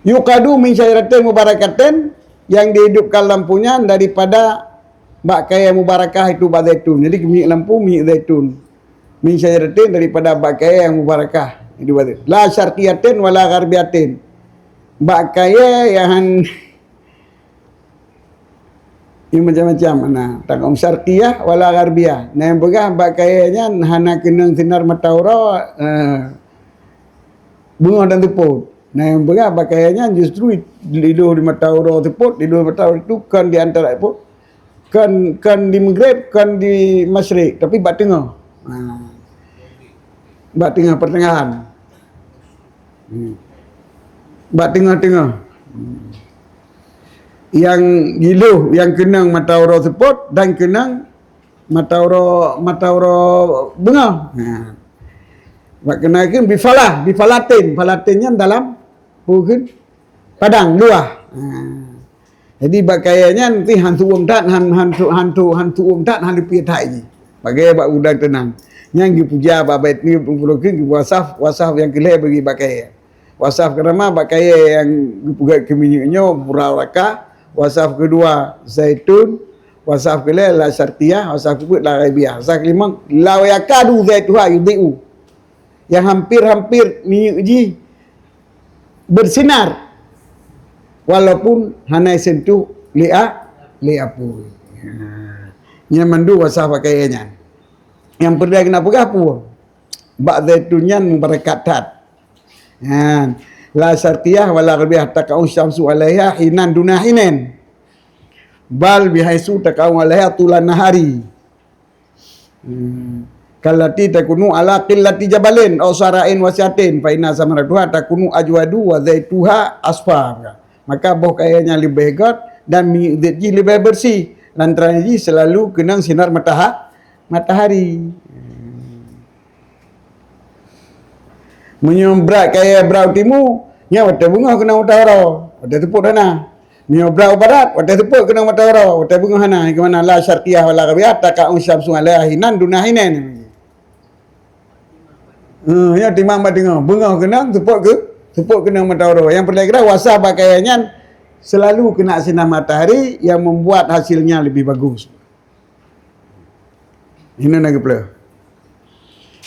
yuqadu min syajaratin mubarakatin, yang dihidupkan lampunya daripada bak kayèe mubarakah itu bak zaitun. Jadi minyeuk lampu minyeuk zaitun. Min syajaratin daripada bak kayèe yang mubarakah. Itu bak zaitun. La syarqiyatin wala gharbiyatin. Bak kayèe yang han-, ini macam-macam. Nah, takon syarqiyah wala gharbiyah. Nah, yang peugah bak kayèe nyan hana keunong sinar mata uroe, eh, beungoh dan seupôt. Nah, yang peugah bak kayèe nyan justru lidôh di mata uroe seupôt, lidôh mata uroe itu kan di antara seupôt. Kan, kan di Maghrib, kan di Masyrik, tapi bak teungoh. Ha. Bak teungoh pertengahan. Hmm. Bak teungoh-teungoh. Hmm. Yang jiloh, yang keunong mata uroe seupôt dan keunong mata uroe, mata uroe beungoh. Ha. Bak keunong kheun bifalah, bifalatin. Falatin nyan dalam, peue kheun? Padang, luwah. Ha. Jadi bak kayée nyan pih han tuom that, han, han, han, han tuom that, han leupie that jih. Bak kayée bak gudang teunang. Nyan geupuja bak bait ni, geupuja wasaf, wasaf nyang keu lhée bagi bak kayée. Wasaf keurama bak kayée nyang geupeugét keu minyeuk nyoe, pura raka, wasaf keudua zaitun, wasaf keulhée la syarqiyah, wasaf keupeuet la gharibiyah, wasaf keulimong la yakadu zaituha yudhi'u. Nyang hampir-hampir minyeuk jih bersinar, walaupun hana jisentuh lé a-, lé apui. Ha. Nyan mandum wasaf bak kayée nyan. Nyang peureulée keuneuk peugah peue? Bak zaitun nyan mubarakat that. Nyan. La syarqiyah wala gharibiyah taqa'u syamsu 'alaiha hinan duna hinin. Bal bihaitsu taqa'u 'alaiha tulan nahari. Hmm. Kallati takunu ala qillati jabalin aw sara'in wasi'atin, fa inna samaratuha takunu ajwadu wa zaituha asfa. Maka boh kayée nyan leubeh gét dan minyeuk zait jih leubeh beureusi, lantaran jih seulalu keunong sinar mataha-, matahari. Meunyoe brat kayée brat u timu, nyan watée beungoh keunong mata uroe, watée seupôt hana. Meunyoe brat u barat, watée seupôt keunong mata uroe, watée beungoh hana. Keumanö la syarqiyah wala gharibiyah, taqa'u syamsu 'alaiha hinan duna hinin. Eh, nyoe timang bak teungoh, beungoh keunong, seupôt keu, seupôt keunong mata uroe. Nyang peureulée keudroe, wasaf bak kayée nyan seulalu keuneuk sinar matahari nyang membuat hasilnya lebih bagus. Hinoe na geupeuleueh.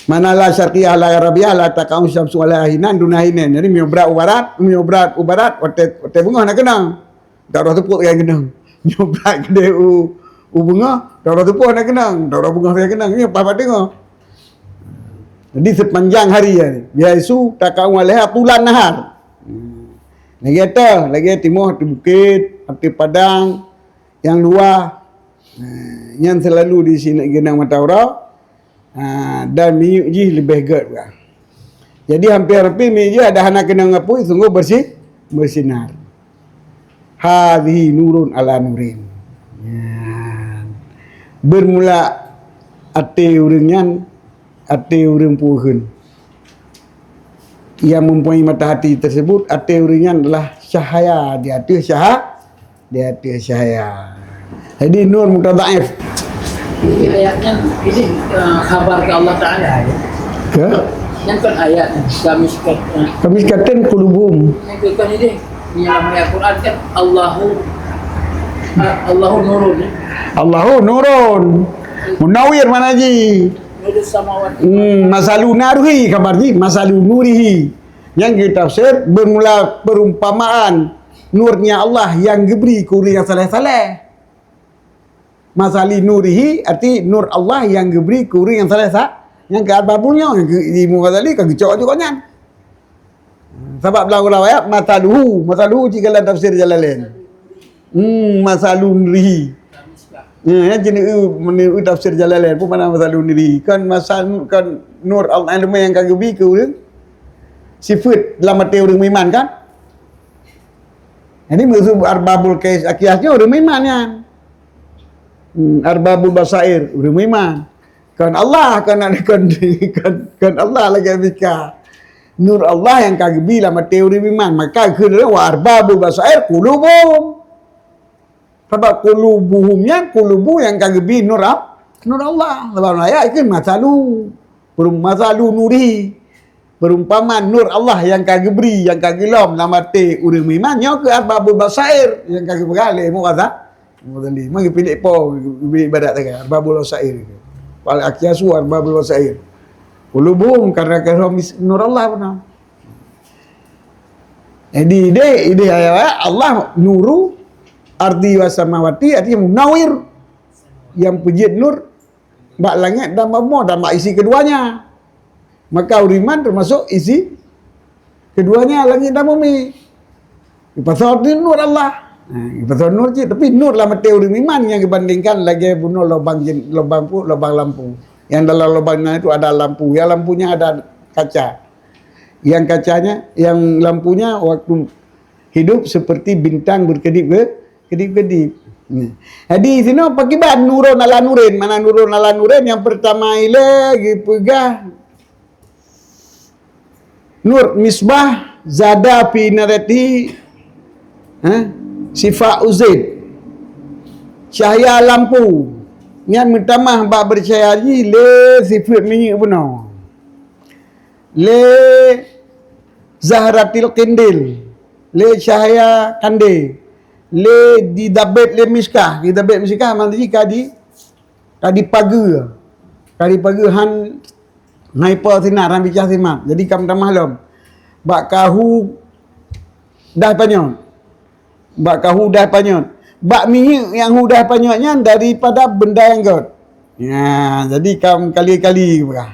Mana la syarqiyah la gharibiyah la taqa'u syamsu 'alaiha hinan duna hinin. Jadi meunyoe brat u barat, meunyoe brat u barat, watée, watée beungoh na keunong. Dak rot teupôt nyang keunong. Meunyoe brat keudeh u, u beungoh, dak rot teupôt na keunong, dak rot beungoh nyang keunong. Nyoe paih bak teungoh. Jadi sepanjang hari ya, bihaitsu taqa'u 'alaiha tulan nahar. Hmm. Lagée teuh, lagée timoh ateueh bukét, ateueh padang, nyang luwah, ha, nyan seulalu di sinan keunong mata uroe, ha, dan minyeuk jih leubeh gét bah. Jadi hampir-hampir minyeuk jih ada hana keunong apui, sunggoh beureusi-, beureusinar. Hadhihi nurun ala nurin. Nyan. Beurmula até ureuëng nyan, até ureuëng peue kheun. Nyang mempunyai mata hati tersebut, até ureuëng nyan adalah cahaya di ateueh caha-, di ateueh cahaya. Jadi nur mutadhaif. Jadi ayat nyan ini, eh, khabar ke Allah Taala, ya? Ya? Nyan kan ayat, kamiskat, eh. Kamiskat kan qulubuhum. Nyan kan ini, di dalam ayat Quran kan Allahu, eh, Allahu nurun, ya? Allahu nurun. Munawir mana ji? Nurus samawati. Hmm, masalu narihi khabar ji, masalu nurihi. Nyang geutafsir bermula perumpamaan nurnya Allah nyang geubri keu ureuëng nyang saleh-saleh. Masali nurihi arti nur Allah nyang geubri keu ureuëng nyang saleh sa-, nyang keu Al-Babul nyoe, nyang keu Imam Ghazali ka geucok juga nyan. Sabab lam riwayat masaluhu, masaluhu jika dalam tafsir Jalalain. Hmm, masalu nurihi. Ya, ya, jeuneu, meuneu tafsir Jalalain pun mana masalu nurihi. Kan masal, kan nur Allah nyang ka geubi keu ureuëng. Sifat lam até ureuëng meuiman kan? Jadi maksud arbabul qiyas, qiyas nyoe ureuëng meuiman nyan. Hmm, arbabul basair, ureuëng meuiman. Kon Allah, kon, kon, kon, kon Allah lagée mika. Nur Allah nyang ka geubi lam até ureuëng meuiman. Maka kheun wa arbabul basair qulubuhum. Sabab qulubuhum nyan, qulubu nyang ka geubi nur Al-, nur Allah. Sabab ayat kheun masalu. Perum-, masalu nuri. Perumpamaan nur Allah nyang ka geubri, nyang ka geulom lam até ureuëng meuiman, nyoe keu arbabul basair nyang ka geupeugah lé Imam Ghazali. Imam Ghazali, memang geupiléh po, geupiléh ibadat sagai, arbabul basair. Wal aqyasu arbabul basair. Qulubuhum karena kahum nur Allah beuna. Jadi, idéh, idéh ayat Allah nuru ardi was samawati, artinya munawir, nyang peujeuet nur bak langét dan bak bumoe dan bak isi keduanya. Maka ureuëng iman termasuk isi keduanya, langit dan bumi. Geupasoe nur Allah. Ha, geupasoe nur cit, tapi nur lam até ureuëng iman nyang geubandingkan lagée bunoe lubang jin-, lubang pu-, lubang lampu. Yang dalam lubang nyan itu ada lampu. Yang lampunya ada kaca. Yang kacanya, yang lampunya waktu hidup seperti bintang berkedip ke, kedip-kedip. Nah. Jadi sinoe pakiban nurun ala nurin. Mana nurun ala nurin? Yang pertama ilée geupeugah nur misbah zada fi narati, ha? Sifat uzit, cahya lampu, nyan meutamah bak beucahya jih lé sifeuet minyeuk bunoe, lé zahratil qindil, lé cahya kandé, lé didabet lé miskah. Didabet miskah makna jih ka di, ka dipageue, ka dipageue han, hana ipo sinar, han bicah simat. Jadi ka meutamah lom. Bak kahu dai panyöt. Bak kahu dai panyöt. Bak minyeuk nyang hu dai panyöt nyan daripada benda nyang göt. Nya, jadi ka meukalie-kalie peugah.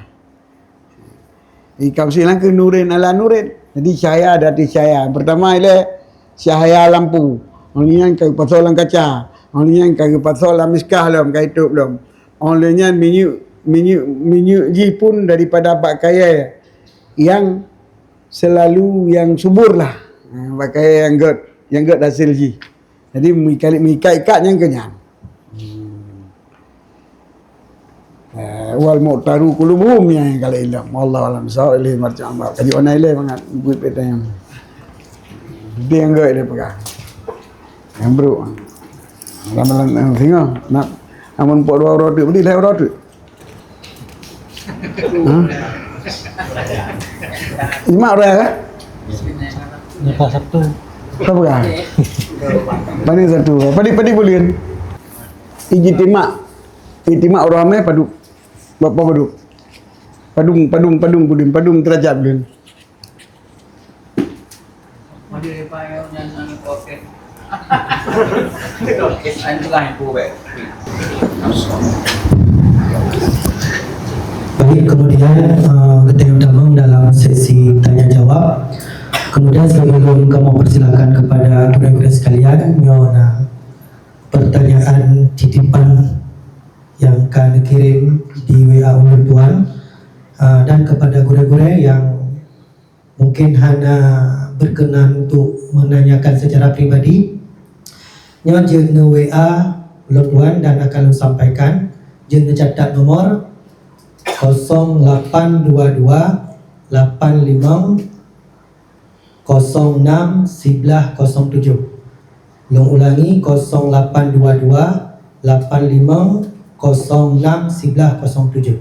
Ikam silang keu nurin ala nurin. Jadi cahya dari cahya. Pertama ilée cahya lampu. Óh lheueh nyan ka geupasoe lam kaca. Óh lheueh nyan ka geupasoe lam miskah lom, ka itôb lom. Óh lheueh nyan minyeuk, minyeuk, minyeuk jih pun daripada bak kayée nyang selalu nyang subur lah. Ha, bak kayée nyang göt, nyang göt hasil jih. Jadi meuikat-ikat nyang keu nyan. Eh, wal mu'taru qulubuhum nyang kali ilom. Wallahu a'lam bissawab. Ilaihi marji'uhum. Kaji online ilée mangat buet peta nyang. Dia nyang göt ilée peugah. Nyang brok. Lam-lam singoh nak amun pok dua uroe tu, beli lhèe uroe tu. Ha? Lima uroe kan? Lepas Sabtu. Apa peugah? Padi Sabtu. Padi, padi buleuen. Ijtimak. Ijtimak ureueng ramé padum. Bapa padum. Padum, padum, padum buleuen, padum derajat buleuen. Baik, kemudian, eh, kita yang utama dalam sesi tanya jawab. Kemudian sebelum kamu persilakan kepada guru-guru sekalian, nyoe na pertanyaan titipan yang ka dikirim di W A ulôn tuan, eh, dan kepada guru-guru yang mungkin hana berkenan untuk menanyakan secara pribadi, nyoe jeuet neu-W A lôn tuan dan akan lôn sampaikan. Jeuet neucatat nomor kosong lapan dua dua lapan lima kosong enam siblah kosong tujuh. Lôn ulangi, kosong lapan dua dua lapan lima kosong enam siblah kosong tujuh.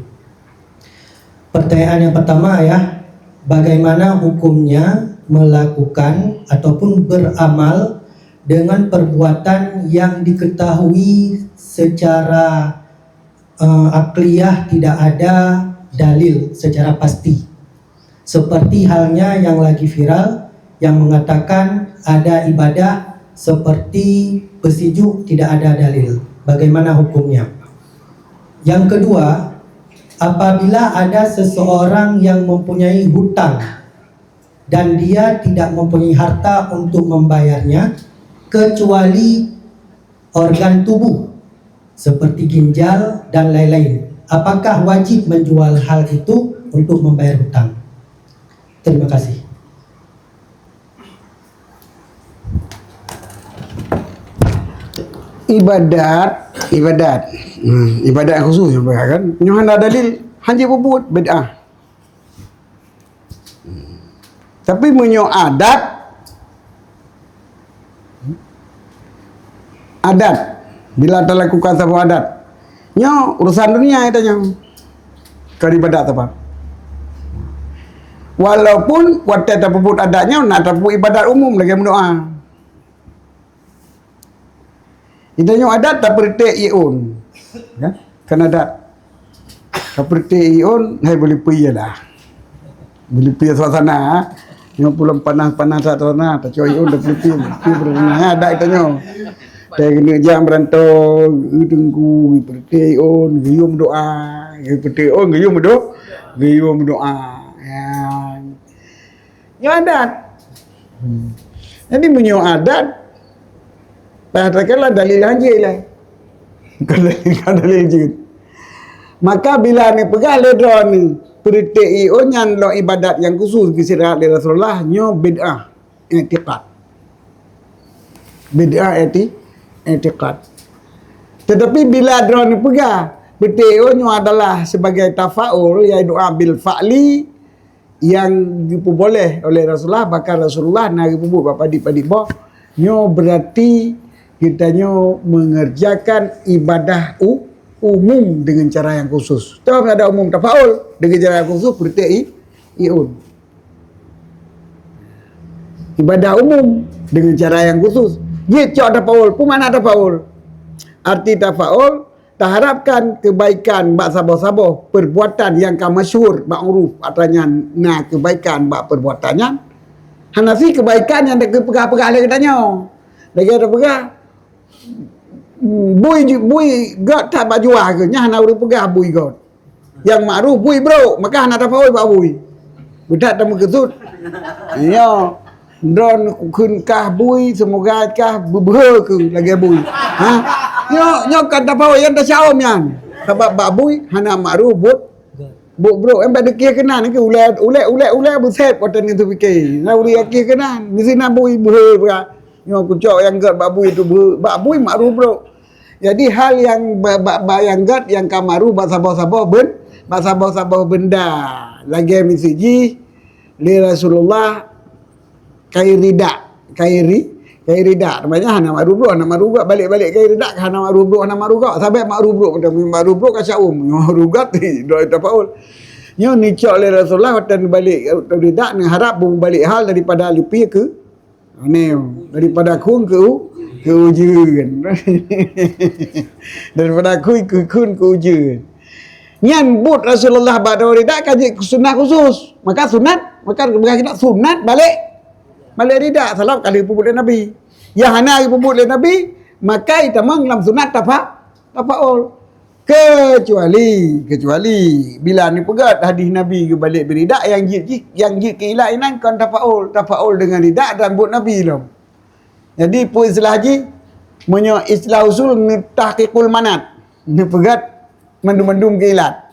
Pertanyaan yang pertama, ya, bagaimana hukumnya melakukan ataupun beramal dengan perbuatan yang diketahui secara, eh, akliyah tidak ada dalil secara pasti? Seperti halnya yang lagi viral yang mengatakan ada ibadah seperti besi juk tidak ada dalil. Bagaimana hukumnya? Yang kedua, apabila ada seseorang yang mempunyai hutang dan dia tidak mempunyai harta untuk membayarnya kecuali organ tubuh seperti ginjal dan lain-lain, apakah wajib menjual hal itu untuk membayar hutang? Terima kasih. Ibadat, ibadat. Hmm, ibadat khusus yang kan. Nyoe hana dalil, hana peubuet bid'ah. Tapi meunyoe adat, adat, bila talakukan saboh adat, nyoe urusan dunia itu nyoe. Kon ibadat apa? Walaupun watée tapeubuet adat nyoe na tapeubuet ibadat umum lagée meudoá. Di tanyoe adat tapeureutek ié ôn. Ya, kan adat. Tapeureutek ié ôn, hai beulipui ié lah. Beulipui suasana. Nyoe pulang panas-panas suasana, tacok ié ôn tapeureutek, beulipui suasana. Ya, adat di tanyoe. Teuh keuneuk jak meurantau, geu teungku, geupeureutek ié ôn, geuyue meudoá, geupeureutek ié ôn, geuyue meudo-, geuyue meudoá. Ya. Nyoe adat. Hmm. Jadi meunyoe adat, payah takheun lah dalil hanjeuet lah. Kon dalil, kon dalil jeuet. Maka bila neupeugah lé droeneuh peureutek ié ôn nyan lom ibadat nyang khusus geusirah lé Rasulullah, nyoe bid'ah i'tiqad. Bid'ah i'ti-, i'tiqad. Tetapi bila droeneuh peugah peureutek ié ôn nyoe adalah sebagai tafaul, yaitu doá bil fa'li, nyang geupeuboléh oleh Rasulullah, bahkan Rasulullah na geupeubuet bak padit-padit boh, Nyoe berarti geutanyoe mengerjakan ibadah u-, umum dengan cara yang khusus. Toh ada umum tafaul dengan cara yang khusus, berarti i-, iun. Ibadah umum dengan cara yang khusus. Jicok tafaul. Peue makna tafaul? Arti tafaul, taharapkan kebaikan bak saboh-saboh perbuatan nyang ka masyhur, makruf, atra nyan na kebaikan bak perbuatan nyan. Hana si kebaikan nyang teupeugah-peugah lé geutanyoe. Lagée tapeugah, bui ju-, bui gét that bak juah keuh, nyan hana ureuëng peugah bui gét. Nyang makruf bui brok, maka hana tafaul bak bui. Beudat tameukeusut. Nyoe, droen kheun kah bui, seumoga kah beubeuhe keu lagée bui. Ha? Nyoe, nyoe kan tafaul nyang tasyaum nyan. Sabab bak bui hana makruf buet, buet brok. Em bak deukieh keunan keu ulée, ulée, ulée, ulée beuseb watée nyan teupike. Na ulée kieh keunan, meusi na bui beuhe bra. Nyoe kucok nyang gét bak bui tu beuhe, bak bui makruf brok. Jadi hal nyang ba-, ba-, ba-, nyang gét nyang ka makruf bak saboh-saboh ben-, bak saboh-saboh benda. Lagée miseue jih lé Rasulullah kain ridak, kain ri-, kain ridak. Namanya hana makruf brok, hana makruf brok, balek-balek kain ridak, hana makruf brok, hana makruf brok. Sabab makruf brok, makruf brok ka syaum, makruf gét, droe tafaul. Nyoe neucok lé Rasulullah watée neubalek ridak, neuharab beubalek hal daripada leupie keu Aneuk, daripada khun keu, keu ujeuen. Daripada khun keu, khun keu ujeuen. Nyan buet Rasulullah bak droe ridak ka jeuet keu sunnah khusus. Maka sunat, maka geupeugah kita sunat balek, balek ridak. Sabab ka lheueh peubuet lé Nabi. Nyang hana geupeubuet lé Nabi, maka itamong lam sunat tafa-, tafaul. Keucuali, keucuali bila neupeugét hadih Nabi geubalek beuridak, nyang jeuet jih, nyang jeuet keu ilat inan kon tafaul, tafaul deungon ridak dan buet Nabi lom. Jadi peue istilah jih? Meunyoe istilah usul neutahqiqul manat, neupeugét mandum-mandum keu ilat.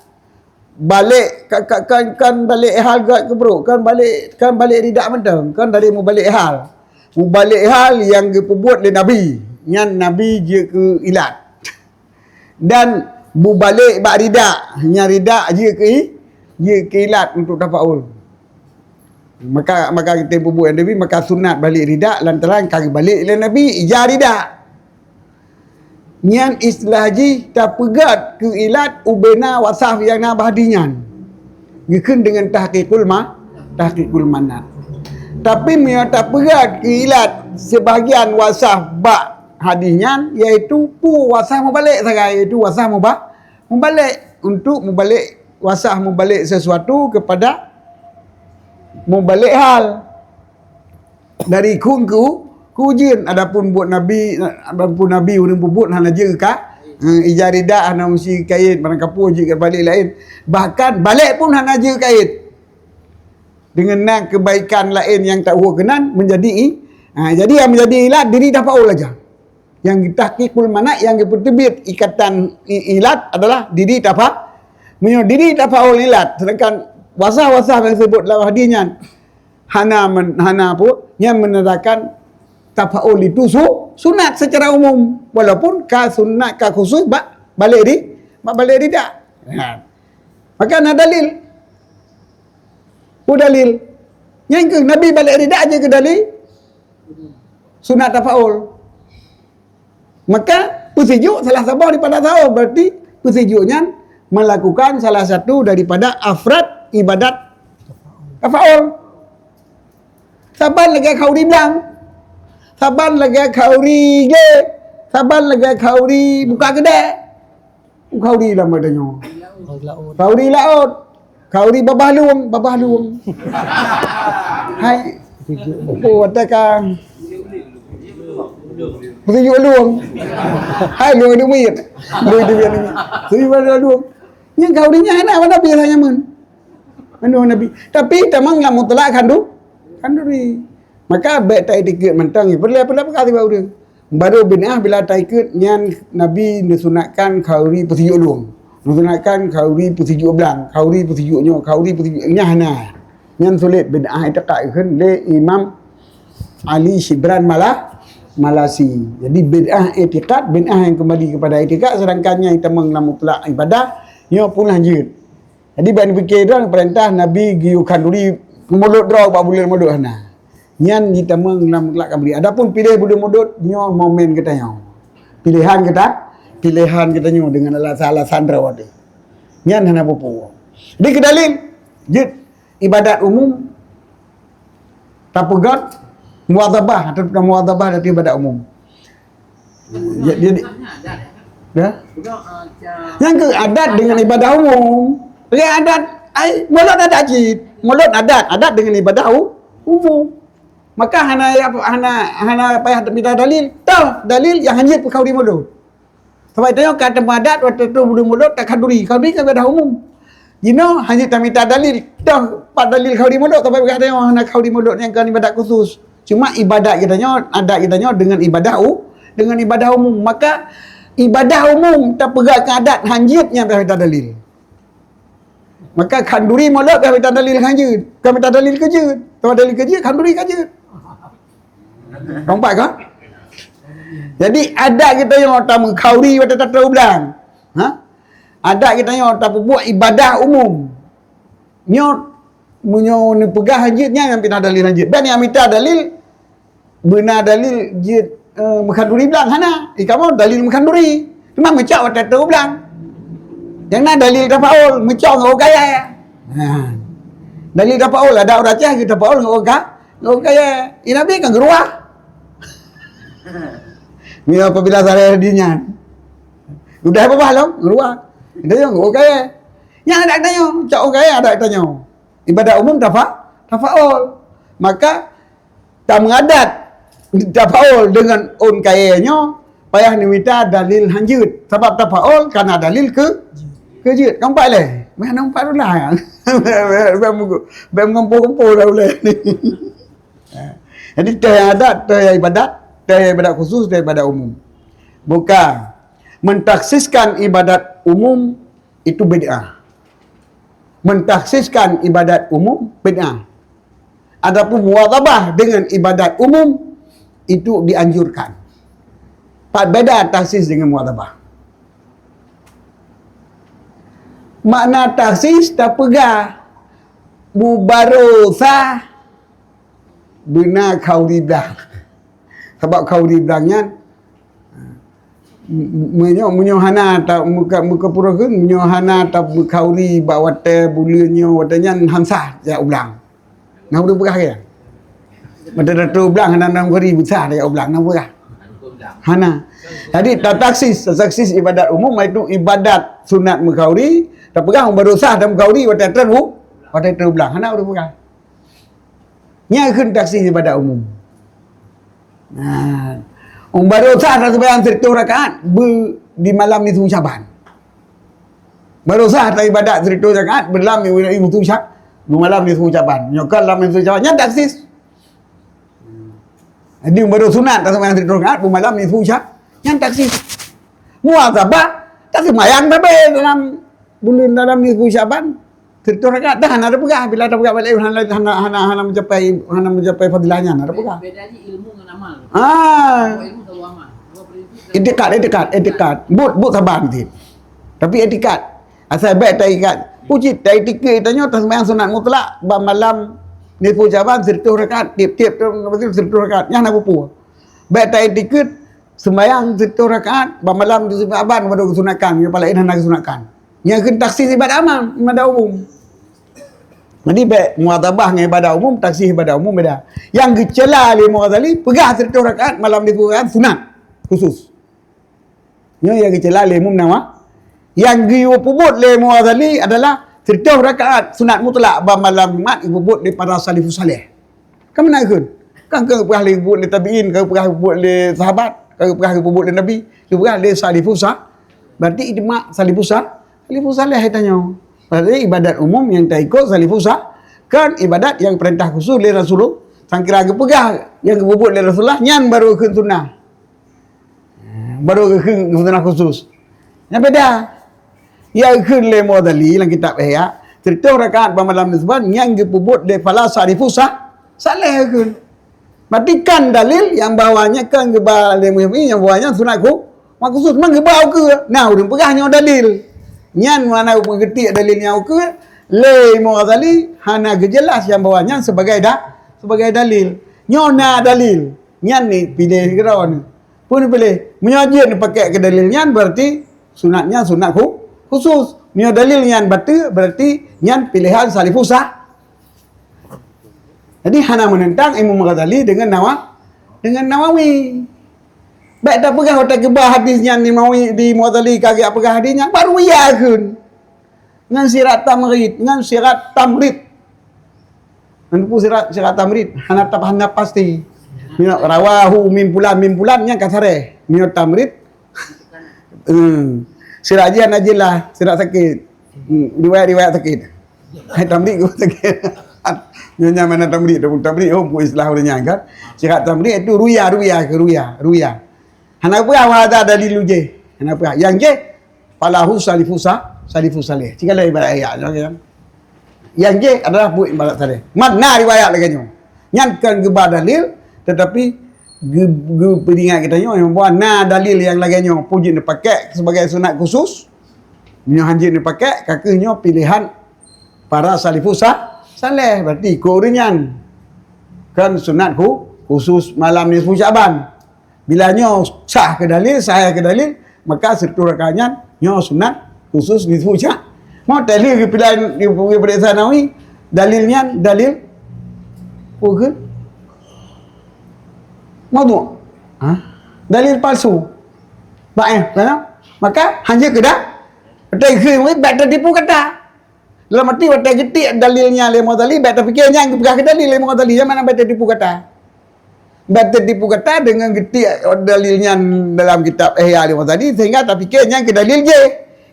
Balek ka, ka, kan, kan balek hal gét keu brok, kan balek, kan balek ridak mantong, kan dari mubalek hal. Mubalek hal nyang geupeubuet lé Nabi, nyan Nabi jeuet keu ilat. Dan mubalek bak ridak, nyan ridak jeuet keu i-, jeuet keu ilat untuk tafaul. Maka, maka kita peubuet Nabi, maka sunat balek ridak lantaran ka geubalek lé Nabi ija ridak. Nyan istilah jih tapeugét keu ilat ubena wasaf nyang na bak hadih nyan. Geukheun deungon tahqiqul ma-, tahqiqul manat. Tapi meunyoe tapeugét keu ilat sibagian wasaf bak hadih nyan, yaitu peue wasaf mubalek sagai, yaitu wasaf muba-, mubalek, untuk mubalek, wasaf mubalek sesuatu kepada mubalek hal. Dari khun keu, keu ujeuen. Adapun buet Nabi, adapun Nabi ureuëng peubuet hana jeuet ka, eh, ija ridak hana meusi kait, barang kapeue jeuet keu balek laén. Bahkan balek pun hana jeuet kait. Deungon na kebaikan laén nyang tawoe keunan menjadi i-, ha, jadi nyang menjadi ilat diri tafaul aja. Nyang tahqiqul manat nyang geupeuteubiet ikatan i-, ilat adalah diri tafa-, meunyoe diri tafaul ilat, sedangkan wasaf-wasaf nyang disebut lam hadis nyan hana men-, hana apa, nyan menandakan tafaul itu su-, sunat secara umum, walaupun ka sunat ka khusus bak balek ri-, bak balek ridak. Ha. Maka na dalil. Peue dalil? Nyan keuh Nabi balek ridak aja keu dalil sunat tafaul. Maka peusijuek salah saboh daripada saboh, berarti peusijuek nyan melakukan salah satu daripada afrad ibadat tafaul. Saban lagée khauri blang, saban lagée khauri glé, saban lagée khauri buka keudè. Khauri lam donya. Khauri laôt. Khauri babah lueng, babah lueng. Hai. Oh, katakan. Peusijuek lueng. Hai, lueng itu miet. Lueng itu miet. Peusijuek lueng. Nyan khauri nyan hana, mana biasa nyaman. Anu Nabi. Tapi tamong lam mutlak khandu-, khanduri. Maka bék ta-itikeuet mantong, peureulée-peureulée peugah sibak ureuëng. Baru bid'ah bila taikeuet nyan Nabi neusunatkan khauri peusijuek lueng. Neusunatkan khauri peusijuek blang, khauri peusijuek nyoe, khauri peusijuek nyan hana. Nyan sulet bid'ah i'tiqad kheun lé Imam Ali Shibran Mala-, Malasi. Jadi bid'ah i'tiqad, bid'ah yang kembali kepada i'tiqad, sedangkan nyang tamong lam mutlak ibadah, nyoe pun lanjut. Jadi ban pikir droe peurintah Nabi geuyue khanduri mulod droe bak buleuen mulod hana. Nyan jitamong lam mutlak qabli. Adapun piléh buleuen mulod, nyoe momen geutanyoe. Piléhan geuta, piléhan geutanyoe deungon alasan-alasan droe teuh. Nyan hana peue-peue. Di keu dalil, jeuet ibadat umum, tapeugöt muwadhabah, atawa muwadhabah dari ibadat umum. Ya, jadi, ya. Nyang keu adat dengan ibadah umum. Ya, adat, ai, mulod adat cit. Mulod adat, adat dengan ibadah u-, umum. Maka hana, hana, hana payah mita dalil. Toh dalil nyang hanjeuet peukhauri mulod. Sabab tanyoe ka teuma adat watèe troh buleuen mulod takhanduri. Khanduri kan ibadah umum. Jinoe hanjeuet tamita dalil. Toh pat dalil khanduri mulod, sabab geutanyoe hana khanduri mulod nyang kon ibadat khusus. Cuma ibadat geutanyoe, adat geutanyoe deungon ibadah u-, deungon ibadah umum. Maka ibadah umum tapeugah keu adat hanjeuet nyang tamita dalil. Maka khanduri mulod ka mita dalil hanjeuet. Ka mita dalil keu jeuet. Ka dalil keu jeuet, khanduri ka jeuet. Nampak kan? Jadi adat geutanyoe tameukhauri watèe tatroh u blang. Ha? Adat geutanyoe tapeubuet ibadah umum. Nyoe, meunyoe neupeugah hanjeuet nyan nyang pina dalil hanjeuet. Ban nyang mita dalil, beuna dalil jeuet, eh, meukhanduri blang, hana. Ikamoe dalil meukhanduri. Cuma meucok watèe troh u blang. Nyang na dalil tafaul, meucok ngon ureueng kayèe. Ha. Dalil tafaul, adak ureueng Aceh geuh tafaul ngon ureueng ka-, ngon ureueng kayèe. Ié Nabi kan geuruwah. Mila apabila salah di nyan. Udah apa bah lom? Geuruwah. Geutanyoe ngon ureueng kayèe. Nyang adak tanyoe, cok ureueng kayèe adak tanyoe. Ibadat umum tafa-, tafaul. Maka tameuadat tafaul deungon ureueng kayèe nyoe payah neumita dalil hanjeuet. Sabab tafaul kana dalil keu, keu jeuet. Nampak lé? Meh nampak tu lah. Bèk meugu-, bèk meugumpôi-gumpôi dah ulèe. Jadi toh nyang adat, toh nyang ibadat, toh nyang ibadat khusus, toh ibadat umum. Bukan. Mentakhsiskan ibadat umum itu bid'ah. Mentakhsiskan ibadat umum bid'ah. Adapun muwadhabah dengan ibadat umum itu dianjurkan. Pat beda takhsis dengan muwadhabah. Makna takhsis tapeugah mubarosah beuna khauri blang. Sabab khauri blang nyan, m-, m-, meunyoe, meunyoe hana ta-, muka, muka pura kheun, meunyoe hana tameukhauri bak watèe buleuen nyoe, watèe nyan han sah jak u blang. Na ureueng peugah ke? Watèe tatroh u blang hana, na khauri, han sah jak u blang, na peugah? Hana. Jadi, tatakhsis, tatakhsis ibadat umum, yaitu ibadat sunat meukhauri, tapeugah mubarosah dan meukhauri watèe troh u, watèe troh u blang. Hana ureueng peugah. Nyan kheun takhsis ibadat umum. Nah, mubarosah taseumbahyang sireutôh rakaat beu di malam nisfu Syaban. Barosah taibadat sireutôh rakaat beu lam nisfu Sya-, beu malam nisfu Syaban. Nyoe kan lam nisfu Syaban. Nyan takhsis. Jadi, baroe sunat taseumbahyang sireutôh rakaat beu malam nisfu Sya-, nyan takhsis. Muwazabah, taseumbahyang sabe dalam buleuen, dalam nisfu Syaban. Sireutôh rakaat dah hana tapeugah, bila tapeugah bak laén hana, hana, hana, hana mencapai, hana mencapai fadilah nyan, hana tapeugah. Beda ji ilmu ngon amal. Ah. Kalau ilmu selalu amal. Kalau prinsip selalu Itikad, itikad, itikad. Buet, buet saban cit. Tapi itikad. Asai bèk taikat. Peue cit, taitikad tanyoe taseumbahyang sunat mutlak bak malam nisfu Syaban sireutôh rakaat, tiep-tiep tu sireutôh rakaat. Nyan hana peue-peue. Bèk taitikad seumbahyang sireutôh rakaat bak malam nisfu Syaban baru geusunatkan, nyoe pala laén hana geusunatkan. Nyan kheun takhsis ibadat amam, ibadat umum. Jadi, bèk muwazabah ngon ibadat umum, takhsis ibadat umum beda. Nyang geucela lé Imam Ghazali, peugah sireutôh rakaat malam nisfu Syaban sunat khusus. Nyoe nyang geucela lé Imam Nawa-, nyang geupeubuet lé Imam Ghazali adalah sireutôh rakaat sunat mutlak bak malam Jumat geupeubuet lé para salafus saleh. Kan meunan kheun? Kan, kan geupeugah lé, geupeugah lé tabi'in, kan geupeugah, geupeugah lé sahabat, kan geupeugah, geupeugah lé Nabi, geupeugah lé salafus sa-, berarti ijma' salafus sa-, salafus saleh tanyoe. Berarti ibadat umum nyang taikot salafus sa-, kan ibadat nyang peurintah khusus lé Rasulullah. Sangkira geupeugah nyang geupeubeuet lé Rasulullah, nyan baru kheun sunnah. Baru kheun sunnah khusus. Nyan beda. Ya kheun lé Mughazali lam kitab Ihya, sireutôh rakaat bak malam nisfu Syaban nyang geupeubeuet lé para salafus sa-, saleh kheun. Berarti kan dalil nyang bahwa nyan kan geuba lé Mughazali nyang bahwa nyan sunat khu-, khusus, memang geuba ukeue. Nah, ureueng peugah nyoe dalil. Nyan mana ureueng peugeutik dalil nyang ukeue, lé Imam Ghazali hana geujeulaih nyang bahwa nyan sebagai da-, sebagai dalil. Nyoe na dalil, nyan ni piléh keudroe ni. Peue neupiléh? Meunyoe jeuet neupakék keu dalil nyan, berarti sunat nyan sunat khu-, khusus. Meunyoe dalil nyan bateue, berarti nyan piléhan salafus sa-, jadi hana meunentang Imam Ghazali deungon Nawa-, deungon Nawawi. Bèk tapeugah watèe geuba hadis nyan di Nawawi, di Imam Ghazali ka geupeugah hadis nyan, baru ya kheun. Ngon sirat tamrid, ngon sirat tamrid. Ngon peue sirat, sirat tamrid? Hana tap-, hana pasti. Meunyoe rawahu min fulan, min fulan, nyan ka sareh. Meunyoe tamrid, hmm, sirat jih hana jeulaih, sirat sakét. Hmm, riwayat-riwayat sakét. Hai tamrid keu sakét. Nyoe nyan mana tamrid, tamrid, oh, buku istilah ureueng nyan kan. Sirat tamrid itu ruya, ruya, ruya, ruya. Hana peugah wa hadza dalilu jih. Hana peugah. Nyang jih, falahu salafus sa-, salafus saleh. Tinggai ibarat ayat nyoe kan. Nyang jih adalah buet ibarat saleh. Makna riwayat lagèe nyoe. Nyan kon geuba dalil, tetapi geu-, geupeuingat geutanyoe bahwa na dalil nyang lagèe nyoe pun jeuet neupakék sebagai sunat khusus. Meunyoe han jeuet neupakék, ka keuh nyoe piléhan para salafus sa-, saleh. Berarti ikot ureueng nyan. Kan sunat khu-, khusus malam nisfu Sya'ban. Bila nyoe sah keu dalil, sahih keu dalil, maka sireutoh rakaat nyan nyoe sunat khusus nisfu Sya-, mau dalil geupilan, geupeuriksa Nawawi, dalil nyan dalil peue kheun? Maudhu'. Ha? Dalil palsu. Dhaif, kan? Maka hana keudah, bèk tatipu kata. Dalam arti watèe geutiek dalil nyan lé Imam Ghazali, bèk tapiké nyan geupeugah keu dalil lé Imam Ghazali, nyan mana bèk tatipu kata. Bèk tatipu kata deungon geutiek dalil nyan dalam kitab Ihya lé Imam Ghazali, sehingga tapiké nyan keu dalil jih.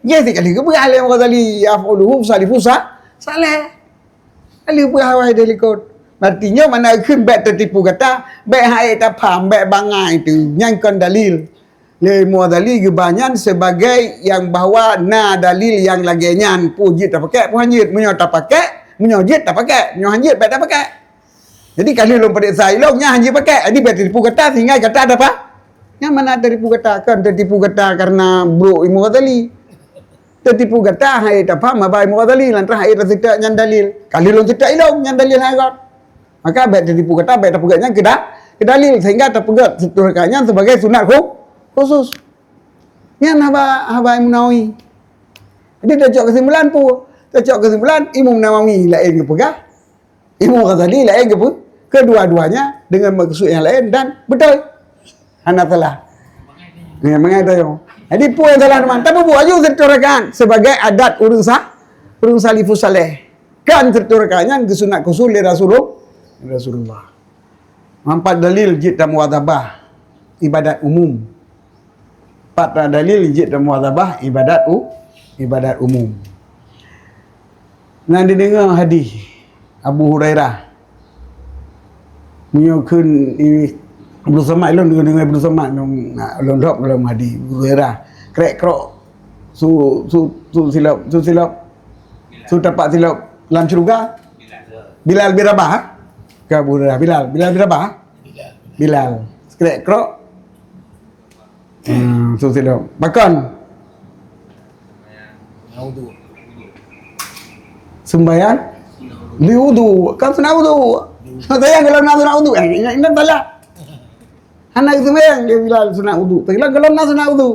Jih sikali geupeugah lé Imam Ghazali, "Af'aluhu salafus sa-, saleh." Lalu peugah awai deh likot. Berarti nyoe mana kheun bèk tatipu kata, bèk hai tapaham, bèk bangai tu, nyan kon dalil. Lé Imam Ghazali geuba nyan sebagai nyang bahwa na dalil nyang lagèe nyan, peue jeuet tapakék, peue han jeuet. Meunyoe tapakék, meunyoe jeuet tapakék, meunyoe han jeuet bèk tapakék. Jadi, ka lheueh lôn peuriksa ilôn, nyan han jeuet pakék. Jadi, bèk tatipu gata, sehingga gata dapa-, nyan mana tatipu gata, kon tatipu gata karena brok Imam Ghazali. Tatipu gata hai tapaham haba Imam Ghazali, lantaran hai taseutôt nyan dalil. Ka lheueh lôn seutôt ilôn, nyan dalil hai göt. Maka bèk tatipu gata, bèk tapeugöt nyan keu da-, keu dalil, sehingga tapeugöt sireutoh rakaat nyan sebagai sunat khu-, khusus. Nyan haba, haba Imam Nawawi. Jadi tacok keusimpulan peue? Tacok keusimpulan Imam Nawawi laén geupeugah, Imam Ghazali laén geupeugah. Kedua-duanya dengan maksud yang lain dan betul. Hana salah. Ya, mangai tayo. Jadi peue nyang salah teuma? Tapeubuet aju sireutoh rakaat sebagai adat ureueng sa-, ureueng salafus saleh. Kan sireutoh rakaat nyan geusunat khusus lé Rasulul-, Rasulullah. Empat dalil jeuet tamuwazabah ibadat umum. Empat dalil jeuet tamuwazabah ibadat u-, ibadat umum. Nyan dideungoe hadis Abu Hurairah. Meunyoe kheun i-, Ibnu Samad, lôn deungoe Ibnu Samad, lôn, lôn lhok lom hadis Abu Hurairah. Krek krok su, su, su silop, su silop, su tapak silop lam syeuruga. Bilal bin Rabah, ha? Bukan Abu Hurairah, Bilal. Bilal bin Rabah, ha? Bilal. Krek krok. Hmm, su silop. Pakon? Sembahyang li wudu. Kan sunat wudu. Saya kalau nak sunat wudu, eh, ingat, ingat salah. Hana sembahyang dia Bilal sunat wudu. Tapi kalau nak sunat wudu.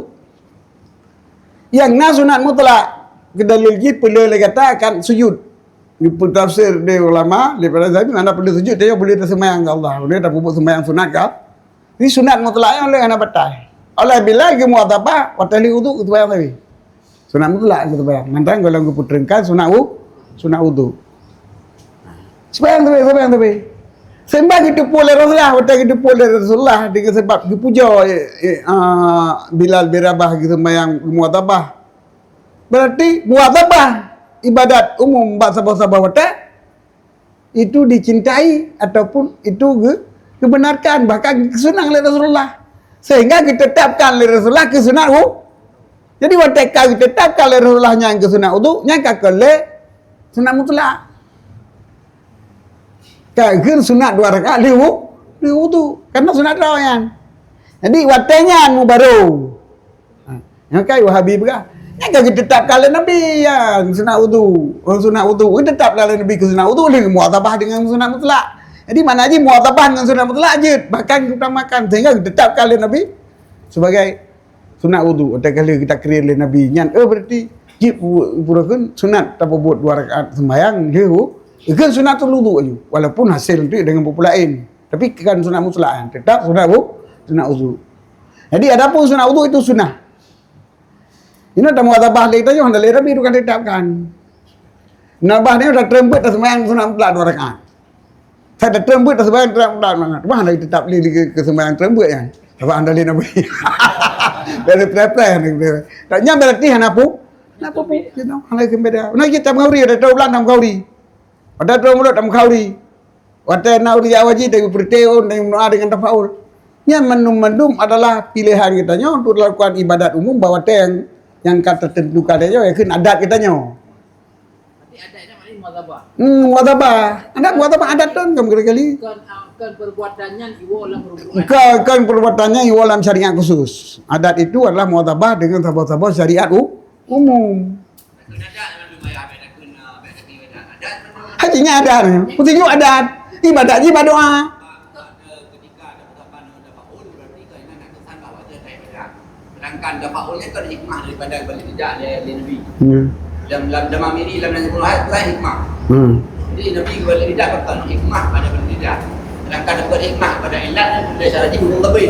Nyang na sunat mutlak, keu dalil jih peuleueh lé gata kan sujud. Dipeutafsir di ulama, daripada Zahabi, mana peuleueh sujud, dia boleh tersemayang ke Allah. Boleh tak pupuk sembahyang sunat ke? Ini sunat mutlak nyang oleh hana batai. Oleh bila geumuwazabah, watèe lheueh wudu, geuseumbahyang tadi. Sunat mutlak geuseumbahyang. Mantong golom geupeutreungkan sunat wu-, sunat wudu. Sembahyang sabe, sembahyang sabe. Seumbang geuteupeue lé Rasulullah, watèe geuteupeue lé Rasulullah dengan sebab geupujoe, eh, eh, ah, Bilal bin Rabah geuseumbahyang muwazabah. Berarti muwazabah ibadat umum bak saboh-saboh watèe itu dicintai ataupun itu ge-, geubenarkan, bahkan geuseunang lé Rasulullah. Sehingga geutetapkan lé Rasulullah keu sunat wu-, Jadi watèe ka geutetapkan lé Rasulullah nyan keu sunat wudu, nyan ka keu lé sunat mutlak. Ka kheun sunat dua rakaat lheueh wu-, lheueh wudu. Karena sunat droe nyan. Jadi watèe nyan mubaroe. Ha, nyang kai Wahabi peugah, nyan ka geutetapkan lé Nabi nyan sunat wudu. Oh, sunat wudu. Geutetapkan lé Nabi keu sunat wudu lheueh muwazabah dengan sunat mutlak. Jadi makna jih muwazabah ngon sunat mutlak jeuet, bahkan geutamakan sehingga geutetapkan lé Nabi sebagai sunat wudu. Watèe ka lheueh geutakrir lé Nabi nyan, eh, berarti jeuet pu-, pura kheun sunat tapeubuet dua rakaat sembahyang lheueh wu-, kheun sunatul wudu aju. Walaupun hasil tu dengan buku lain, tapi kan sunat mutlak kan, tetap sunat wu-, sunat wudu. Jadi adapun sunat wudu itu sunah. Inoe tamuwazabah lé geutanyoe hana lé Nabi tu ka ditetapkan. Muwazabah nyoe tatreumbeuet taseumbahyang sunat mutlak dua rakaat. Tatreumbeuet taseumbahyang sunat mutlak dua rakaat. Cuma hana ditetap lé, lé keu, keu seumbahyang treumbeuet nyan. Sabab hana lé Nabi. Dari pleh-pleh hana lé. Tak nyan berarti hana pu-, hana pu-, pu-, gitu. Hana lé keu beda. Nah, kita menghauri, ada tahu bulan tamu khauri. Ada tahu mulut tamu khauri. Watèe na ureueng jak haji, tapi peureuté, oh, dan meudoa dengan tafaul. Nyan mandum-mandum adalah pilihan geutanyoe untuk lakukan ibadat umum bak watèe nyang, nyang ka teutentukan geutanyoe, yakni adat geutanyoe. Berarti adat itu maknanya muwazabah. Hmm, muwazabah. Adat muwazabah adat tu kan kali-kali. Kon, ah, kon perbuatan nyan iwoe lam perbuatan. Kon, kon perbuatan nyan iwoe lam syariat khusus. Adat itu adalah muwazabah dengan saboh-saboh syariat u-, umum. Hati nyan adat. Meuseujid adat. Ibadat jih bak doa. Sedangkan tafaul ni kan hikmah daripada balik lidah lé, lé Nabi. Hmm. Dalam, dalam, dalam diri, dalam Nabi Muhammad, bukan hikmah. Hmm. Jadi Nabi balik lidah bukan hikmah pada balik lidah. Sedangkan bukan hikmah pada ilat, dia cara jih hukum lebih.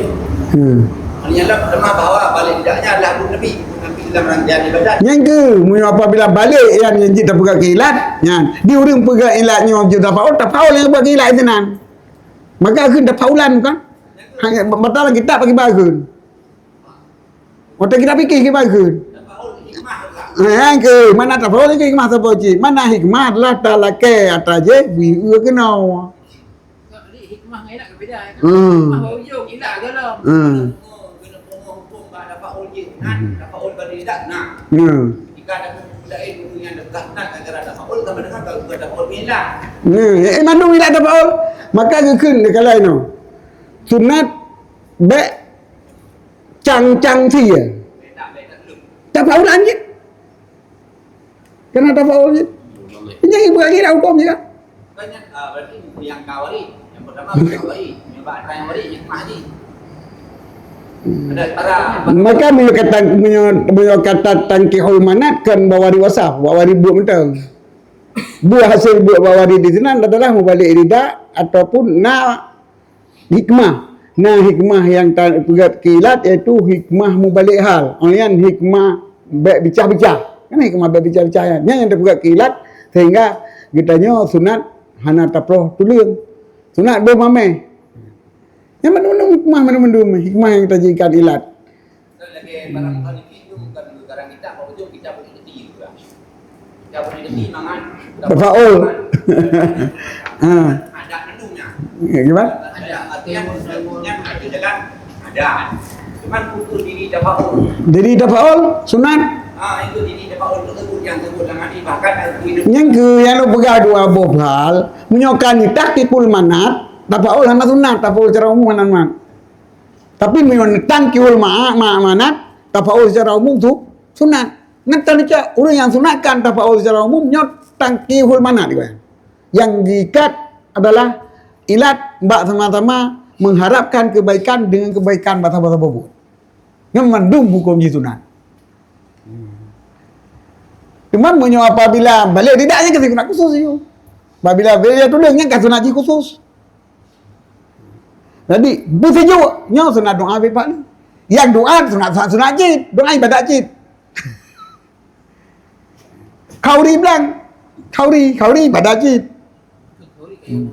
Hmm. Ini adalah pertama bahawa balik lidahnya adalah hukum Nabi. Tapi dalam rangkaian ibadat. Nyang ke, meunyoe apabila balik yang, yang jeuet tapeugah keu ilat, nyan, di ureueng peugah ilat nyoe jeuet tafaul, tafaul nyang peugah keu ilat itu nan. Maka kheun tafaulan kan? Hanya batal kitab bagi bakhun. Watèe kita fikir kiban kheun. Eh, ke, mana tafaul ke hikmah saboh cit? Mana hikmah adalah talakèe atra jih bui eu keunoe. Jadi hikmah ngon ilat kan beda, kan? Hmm. Hikmah bak ujong, ilat bak dalam. Hmm. Kena pungo hukum bak tafaul jih. Nah, hmm, tafaul bak ilat, nah. Hmm. Jika ada hukum lain, hukum yang dekat, nah, gara-gara tafaul sama dengan kalau bukan tafaul ilat. Hmm, eh, mandum ilat tafaul. Maka geukheun di kalai nyoe. Sunat bèk cang-cang sie. Tafaulan cit. Kena tafaul cit. Nyang ibu lagi dah hukum je kan? Banyak, ah, berarti yang kawari, yang pertama kawari, yang bak yang wari hikmah ni. Ada para maka meunyoe kata, meunyoe, meunyoe kata tankihul manat kan bak wari wasaf, bak wari buet mantong. Buah hasil buet bak wari di sinan adalah mubalik lidah ataupun na hikmah. Nah, hikmah nyang tapeugah keu ilat yaitu hikmah mubalik hal. Oh, nyan hikmah bèk bicah-bicah. Kan hikmah bèk bicah-bicah nyan. Nyan nyang tapeugah keu ilat sehingga geutanyoe sunat hana taproh tuleueng. Sunat boh mamèh. Nyan mandum-mandum hikmah, mandum-mandum hikmah nyang tajadikan ilat. Lagèe para mukhalifin tu bukan meunurut kitab, bak ujong kitab boleh jadi juga. Kitab boleh jadi mangan. Tafaul. Ha. Ada mandumnya. Ya, gimana? Ada artinya, ada jalan, ada. Cuman untuk diri tafaul. Diri tafaul, sunat. Ah, itu diri tafaul tersebut yang sebut dalam hadis. Bahkan aku itu nyang ke, nyang lôn peugah dua boh hal, meunyoe kan tankihul manat, tafaul hana sunat, tafaul secara umum hana sunat. Tapi meunyoe tankihul ma-, ma-, manat, tafaul secara umum tu sunat. Ngon tan cak ureueng nyang sunatkan tafaul secara umum nyoe tankihul manat juga. Yang diikat adalah ilat bak sama-sama mengharapkan kebaikan dengan kebaikan bak saboh-saboh buet. Nyan mandum hukum jih sunat. Cuman meunyoe apabila balik lidah nyan ka sunat khusus jih. Apabila balik tuleueng nyan ka sunat jih khusus. Jadi, beuseujok nyoe sunat doa bak ni. Nyang doa sunat, sunat, sunat cit, doa ibadat cit. Khauri blang, khauri, khauri ibadat cit. Hmm.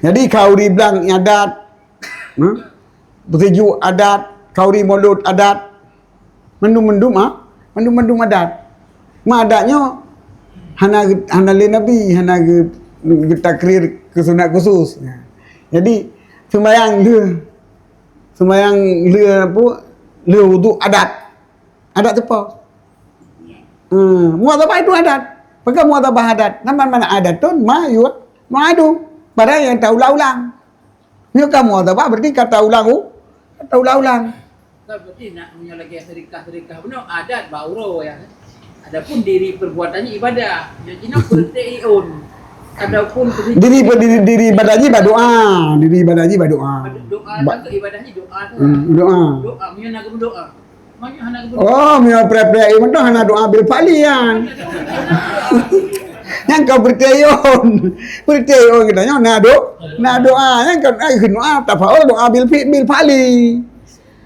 Jadi khauri blang adat, hmm? Beuseujok adat, khauri mulod adat. Mandum-mandum, ha? Mandum-mandum adat. Ma adat nyoe hana, hana lé Nabi, hana geu-, geutakrir keu sunat khusus. Jadi, sembahyang lheueh, sembahyang lheueh apa? Lheueh wudhu adat. Adat teupeu. Hmm, muwazabah itu adat. Peugah muwazabah adat. Nama mana adat tu? Ma yu-, ma'adu. Barang yang taulang-ulang. Nyoe ka muwazabah berarti ka taulang u-, ka taulang-ulang. Kan berarti nak meunyoe lagèe sedekah-sedekah bunoe adat bak uroe ya kan. Adapun diri perbuatannya ibadah. Jadi nak berarti iun. Ataupun diri, diri, diri ibadah jih bak doa. Diri ibadah jih bak doa. Doa ba- kan ibadah jih doa tu. Hmm, doa. Doa, meunyoe na geumeudoa. Meunyoe hana geumeudoa. Oh, meunyoe preh-preh ayat mantong hana doa bil fa'li nyan. Nyan ka peureuté ayat. Peureuté ayat geutanyoe na do-, na doa. Nyan ka, ai, doa tafaul, doa bil fi-, bil fa'li.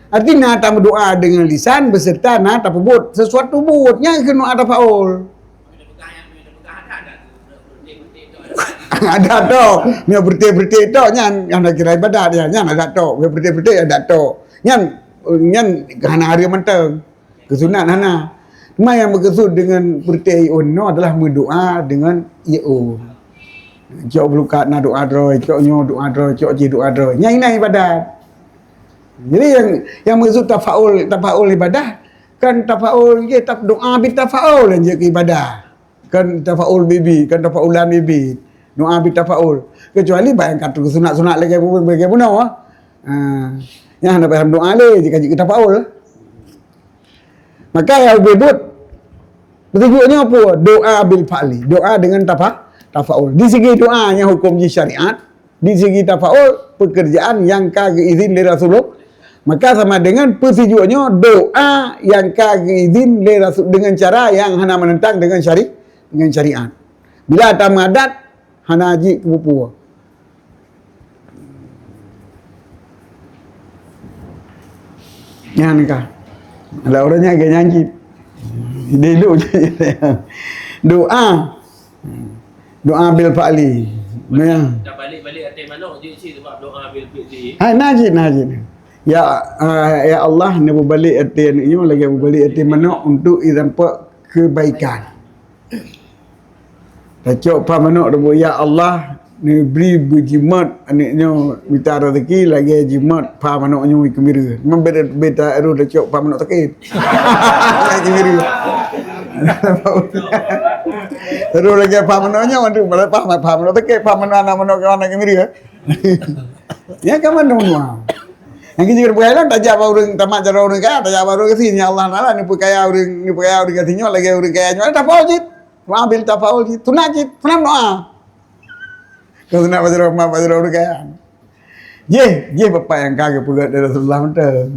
Arti na tameudoa deungon lisan beserta na tapeubuet sesuatu buet. Nyan keuh doa tafaul. Adat tok. Meunyoe beureuté-beureuté tok nyan, nyan hana kira ibadat nyan. Nyan adat tok. Meunyoe beureuté-beureuté adat tok. Nyan, nyan hana hareuem mantong. Keu sunat hana. Cuma nyang meukeusud deungon beureuté iôn nyoe adalah meudoa deungon iôn. Cok bulukat na doa droe, cok nyoe doa droe, cok jih doa droe. Nyan inan ibadat. Jadi nyang, nyang meukeusud tafaul, tafaul ibadah, kan tafaul jih, taf-, doa bit tafaul nyang jeuet keu ibadah. Kan tafaul bibi, kan tafaulan bibi. Doa bit tafaul. Kecuali bayang ka sunat-sunat lagèe bu-, lagèe bunoe. Ha. Nyan hana payah doa lé, jika jeuet keu tafaul. Maka nyang geubeuet, peuteujuek nyoe peue? Doa bil fa'li. Doa deungon tafa-, tafaul. Di segi doa nyang huköm jih syariat, di segi tafaul, pekerjaan nyang ka geuizin lé Rasulullah. Maka sama deungon peuteujuek nyoe doa nyang ka geuizin lé Rasul deungon cara nyang hana meunentang deungon syari-, deungon syariat. Bila tameuadat, hana jeuet keu peue-peue. Nyan ka. Ada orang nyan gaya nyan cit. Dia elok je. Doa. Doa bil fa'li. Ya. Dah balik-balik até manok je cit sebab doa bil fa'li. Ha, na cit, na cit. Ya, ah, ya Allah, ni beubalik até aneuk nyoe lagèe beubalik até manok untuk irampak kebaikan. Tacok pah manok teubuk, "Ya Allah, neubri beujimat aneuk nyoe mita rezeki lagèe jimat pah manok nyoe keumireue." Memang beda, beda roh tacok pah manok sakét. Keumireue. Roh lagèe pah manok nyoe, aduh, malah pah, pah manok sakét, pah manok anak manok kawan keumireue. Ya, kan mana semua. Yang kita berbuat lah, tajak bak ureueng tamat cara ureueng kaya, tajak bak ureueng gasien, ya Allah Taala, neupeukaya ureueng, neupeukaya ureueng gasien nyoe lagèe ureueng kaya nyoe, tafaul cit. Wa bil tafaul cit, sunat cit, sunat doa. Kalau sunat baca doa, baca doa ureueng kaya. Jih, jih bapak nyang ka geupeugah dari Rasulullah mantong.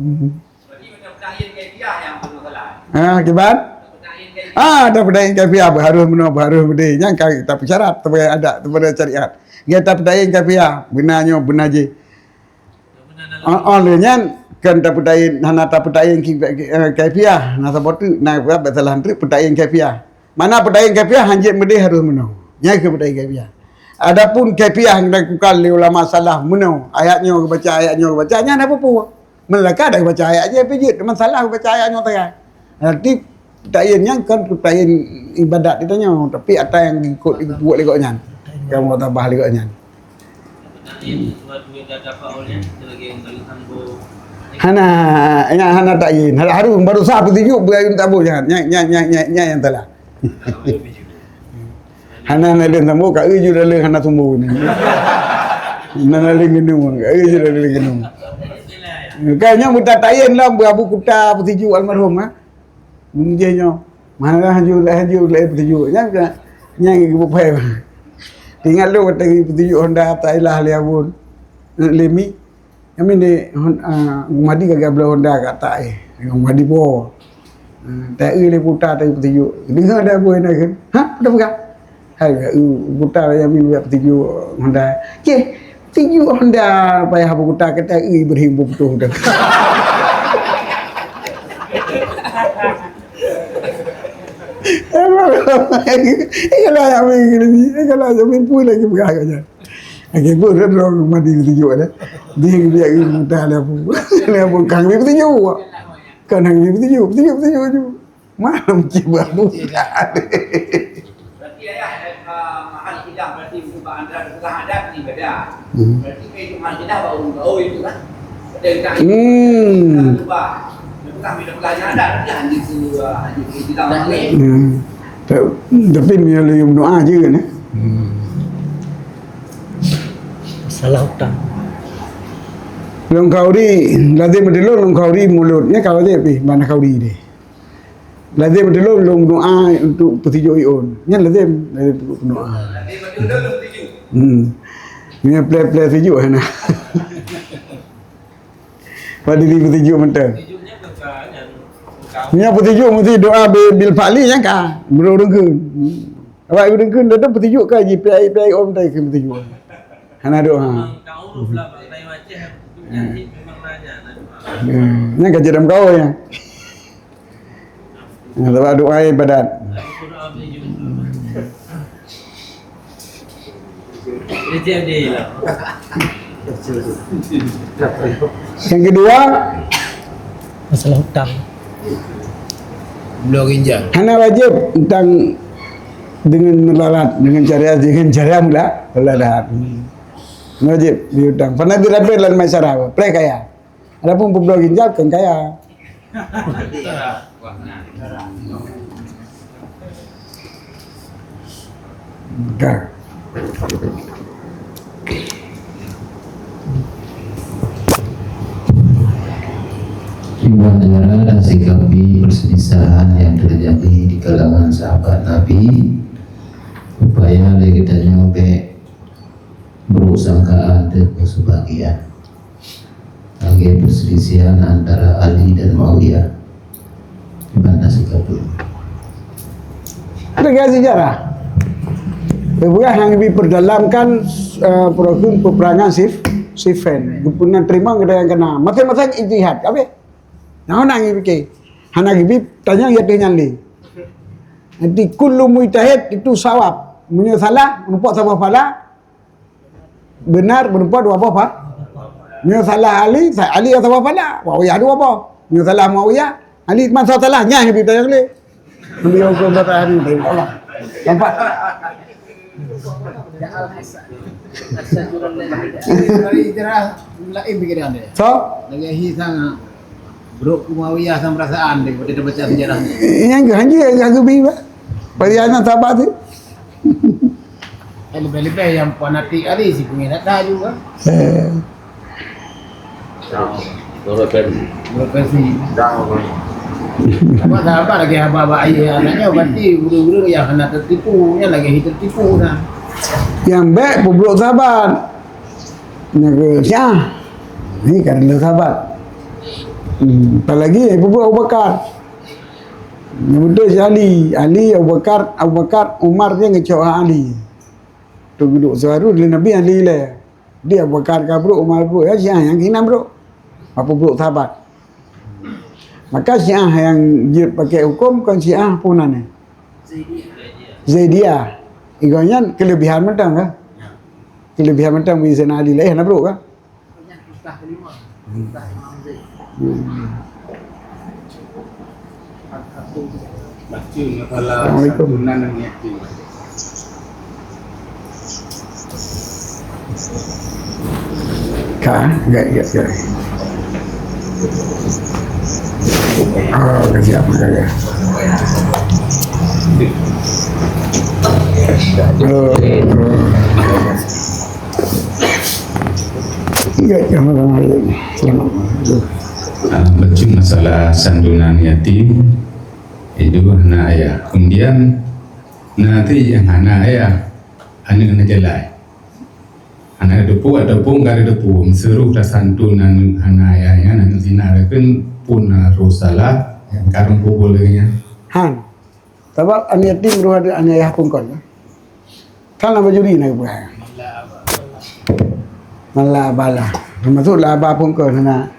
Berarti macam ta'yin kaifiah yang bermasalah. Ha, kiban? Ta'yin kaifiah. Ah, ada ta'yin kaifiah, harus meunoe, harus beudé. Nyang ka tapeucarat, tapeuadat, tapeusyariat. Nyang tapeudayin kaifiah, beuna nyoe, beuna jih. Oh, oh, lé nyan, kan tapeudayin, hana tapeudayin ki-, ki-, eh, kaifiah, na saboh teuk, na bak salah teuk peudayin kaifiah. Mana peudayin kaifiah, hanjeuet meudeh harus meunoe. Nyang keu peudayin kaifiah. Adapun kaifiah yang dilakukan lé ulama salaf meunoe, ayat nyoe geubaca, ayat nyoe geubaca, nyan hana peue-peue. Meunalaka dah baca ayat jih, pih jeuet. Teuma salah baca ayat nyoe teuka. Berarti ta'yin nyan kan ta'yin ibadat geutanyoe, tapi ata nyang ikut, ikut lé gobnyan. Nyang meutabah lé gobnyan. Hana, nyan hana ta'yin. Hana harus, baru sah peutuju beuayun tabu nyan. Nyan, nyan, nyan, nyan, nyan nyang salah. Hana naleueng sambot, ka eu ju daleueng hana sumbu ni. Hana naleueng geunung, ka eu ju daleueng geunung. Ka nyoe meutatayén lom beu Abu Kuta Peusijuek almarhum, ha. Meunjih nyoe, mana haju, haju lé Peusijuek. Nyan ka, nyan geupeuphai. Teuingat lôn watèe Peusijuek Honda tailah lé Abon, lé Mi. Nyan di Hon-, ah, Madi ka gabloe Honda ka tae. Madi po. Ah, tae lé puta tae Peusijuek. Deungoe dah boh na kan? Ha? Dah peugah. Hai, u-, puta Yamin buat Peusijuek Honda. Ceh, Peusijuek Honda payah buta kata Ibrahim beutôi dah. Kalau Yamin, kalau Yamin pun lagi peugah kat nyan. Lagi pun dah dorong Madi Peusijuek dah. Dia biar mudah dah pun. Dia pun kang Peusijuek. Kan hang Peusijuek, Peusijuek, Peusijuek, Peusijuek. Mana mungkin buat bukan? Berarti ayah, eh, mahal idah berarti untuk bak anda pegang adat ni beda. Hmm. Berarti kayak itu mahal idah bak ureueng gaul itu kan. Ada yang tak Hmm. Ubah. Pegang bila pegang adat dia hanya tu, ah, hanya tu bilang. Hmm. Ta-, tapi ni lalu doa je kan, eh? Hmm. Salah utang. Lôn khauri, lazim beudulur lôn khauri mulut. Ni khauri pih, mana khauri deh. Lazim beutôi lôn, lôn meudoa untuk peutijok iôn. Nyan lazim, lazim untuk meudoa. Hmm. Nyan plè-plè tijok hana. Padahai peutijok mantong. Nyan peutijok meusti doa bi-, bil fa'li nyan ka. Meureueng-reueng. Awak ureueng kheun dah peutijok ka jipiai-piai om tai keu peutijok. Hana doa. Memang ka uruf lah, Pak Kiai Aceh, penyakit memang nanya, nanya. Hmm, nyan ka jadam kaul nyan. Nyan sebab doa ibadat. Doa peutijok. Dia jadi lah. Yang kedua, masalah hutang. Bloe ginjal. Hana wajib hutang dengan melarat, dengan cara, dengan cara mula-, melarat. Wajib dihutang. Pernah dirapel dalam masyarakat, pleh kaya. Adapun peubloe ginjal, kon kaya. Ka. Kiban cara dan sikapi perselisihan yang terjadi di kalangan sahabat Nabi, supaya lé geutanyoe bék brôk sangkaan teuh keu sebagian. Lagèe perselisihan antara Ali dan Muawiyah. Kiban cara sikapi. Lagèe sejarah. Peue nyang geupeudalamkan, eh, peureukeuen peupeurangan Sif-, Siffin. Geupeuna teurimong geutanyoe keunan. Maséng-maséng ijtihad, habéh. Nyan hana geupike. Hana geubi tanyong ya teuh nyan lé. Jadi, kullu mujtahid itu sawab. Meunyoe salah, meureumpok saboh pahala, beunar, meureumpok dua boh pa-, meunyoe salah Ali, sa-, Ali saboh pahala, Muawiyah dua boh. Meunyoe salah Muawiyah, Ali man salah, nyan geupike tanyong lé. Beliau ke matahari dari Allah. Nampak? Dari hijrah lain pikiran dia. So? Lagi hi sang brok ku Muawiyah sang perasaan dia, pada baca sejarah ni. Yang ke hanya yang ke bi, bah. Pariana sabar tu. Eh, lebih-lebih yang fanatik Ali si pengen nak tahu, bah. Eh. Menurut versi. Menurut versi. Dah, apa? Apa sahabat lagi haba-haba ayah anaknya, berarti guru-guru yang hana tertipu, yang lagi tertipu dah. Yang baik peubrok sahabat. Nyan keuh Syiah. Ni kan le sahabat. Hmm, apalagi yang peubrok Abu Bakar. Yang betul si Ali. Ali, Abu Bakar, Abu Bakar, Umar dia ngecok Ali. Tu duduk sebaru le Nabi Ali le. Dia Abu Bakar ka brok, Umar brok, ya Syiah yang kena brok. Apa brok sahabat. Maka Syiah yang jeuet pakai hukum kon Syiah apa nan ni? Zaidiyah. Igoe nyan kelebihan mantong ka? Kelebihan mantong bagi Saidina Ali laén na brok ka? Hmm. Baca masalah Assalamualaikum. Santunan dan yatim. Ka, ya, ya, ya. Oh, ka siap, ka, ya. Oh, oh. Ya, ya, selamat. Ah, baca masalah santunan yatim, itu hana ayah. Kemudian, na teuh nyang hana ayah, aneuk na jalai. Hana teupeu ataupun ka teupeu, meusuruh tasantun aneuk hana ayah nyan, aneuk zina, kheun pun na roh salah, nyang ka teupeu lagèe nyan. Han. Sabab aneuk yatim roh aneuk ayah pun kon. Kan lam bajuri na geupeugah. Mala abala. Teumasuk la aba pun kon, hana.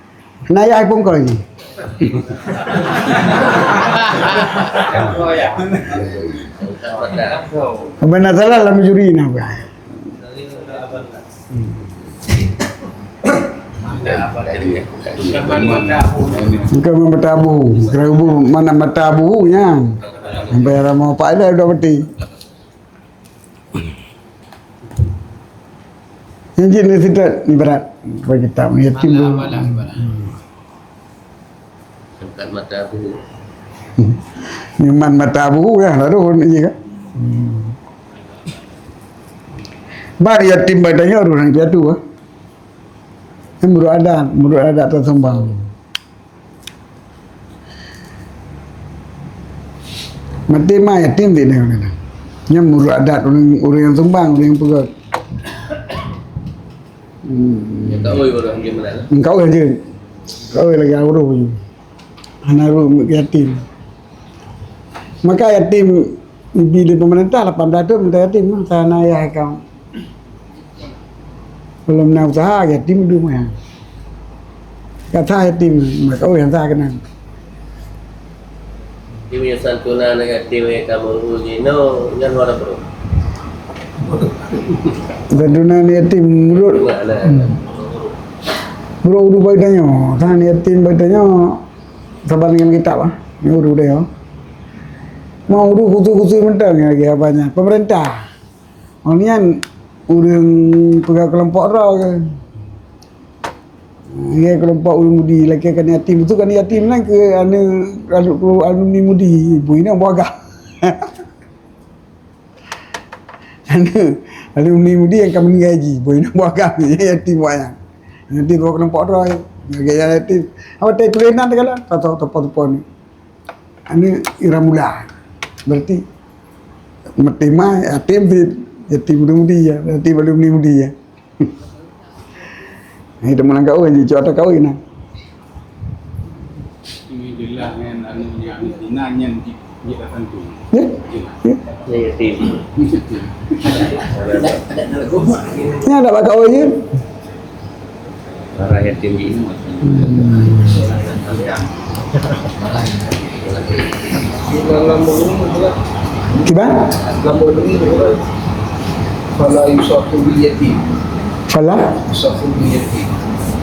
Hana ayah pun kon nyan. Beuna salah lam bajuri na geupeugah. Bukan mata abu. Bukan mata abu. Kira bu-, mana mata abu nyan. Sampai rama pak dah, dah mati. Yang jin ni tidak ibarat bagi kita yatim tu. Malah, malah, malah. Hmm. Bukan mata abu. Nyoman mata abu ya, lalu ni kan. Hmm. Bak yatim badannya orang piatu ah. Kan menurut adat, menurut adat tersumbang. Maté ma yatim di nyan. Nyan meunurot adat ureueng, ureueng nyang sumbang, ureueng nyang peugöt. Hmm. Nyang kawé baru ambil meunan. Nyang kawé je. Kawé lagèe ureueng je. Hana ureueng yatim. Maka yatim ibi lé pemerintah lapan belas thôn minta yatim, hana yah akam. Belum na usaha, yatim dum ya. Kata yatim, maka oh yang tak kenal. Di punya santunan yatim yang kamu uji no, nyan wara bro. Santunan yatim menurut. Mana? Hmm. Bro udah baik tanya, kan yatim baik tanya, sabar dengan kitab ah. Ni udah deh ya. Mau udah khusus-khusus mentang ya, ya banyak pemerintah. Awak nyan ureueng peugah keulompok droe ke? Iya, keulompok ureueng Mudi, lakèe kan yatim. Beutôi kan yatim nyan keu aneuk, aneuk, alumni Mudi, bui nyan buah agam. Aneuk alumni Mudi nyang ka meuninggai jih, bui nyan buah agam. Yatim awak nyan. Yatim buah keulompok droe. Lagèe nyan yatim. Awak tai tuléh nan tagala, tatoh topo-topo ni. Aneuk Ira Mula. Berarti maté ma yatim cit, yatim Mudi ya, yatim alumni Mudi ya. Nah, itu menang kawin, cuba tak kawin nah. Ini jelas kan, anu yang Cina nyan di, di atas tu. Ya? Ya. Ya, yatim. Ini ada bak kawin je. Para yatim ini. Kiban? Fala yusafu bil yatim. Fala? Yusafu bil yatim.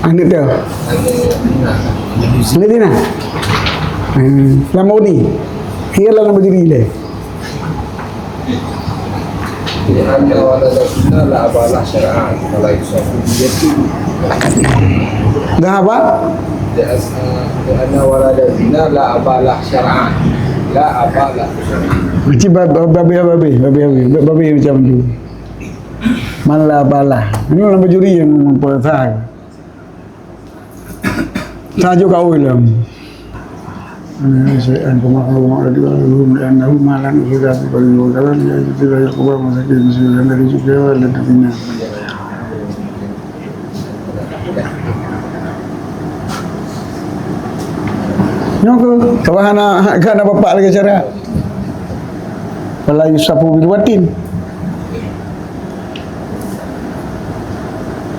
Aneuk dia. Aneuk dia. Aneuk dia. Hmm. Lam Mudi. Iya lah lam Mudi le. Li'anna walada zina la aba lah syar'an, fala yusafu bil yatim. Dah apa? Li'anna, li'anna walada zina la aba lah syar'an. La aba lah syar'an. Macam bab-, bab-, babeh, babeh, babeh, babeh, babeh macam tu. Man la aba lah. Ini orang bajuri nyang mempersah. Sajo kawin lom. Syai'an kama qala Mu'adh lahum li'annahu malan usida fi qalbi wa kalam ya jitila yaqwa masakin muslimin dari juga wa ladina. Nyoe ke, kawan hana, hana bapak lagi cara. Fala yusafu bil watin.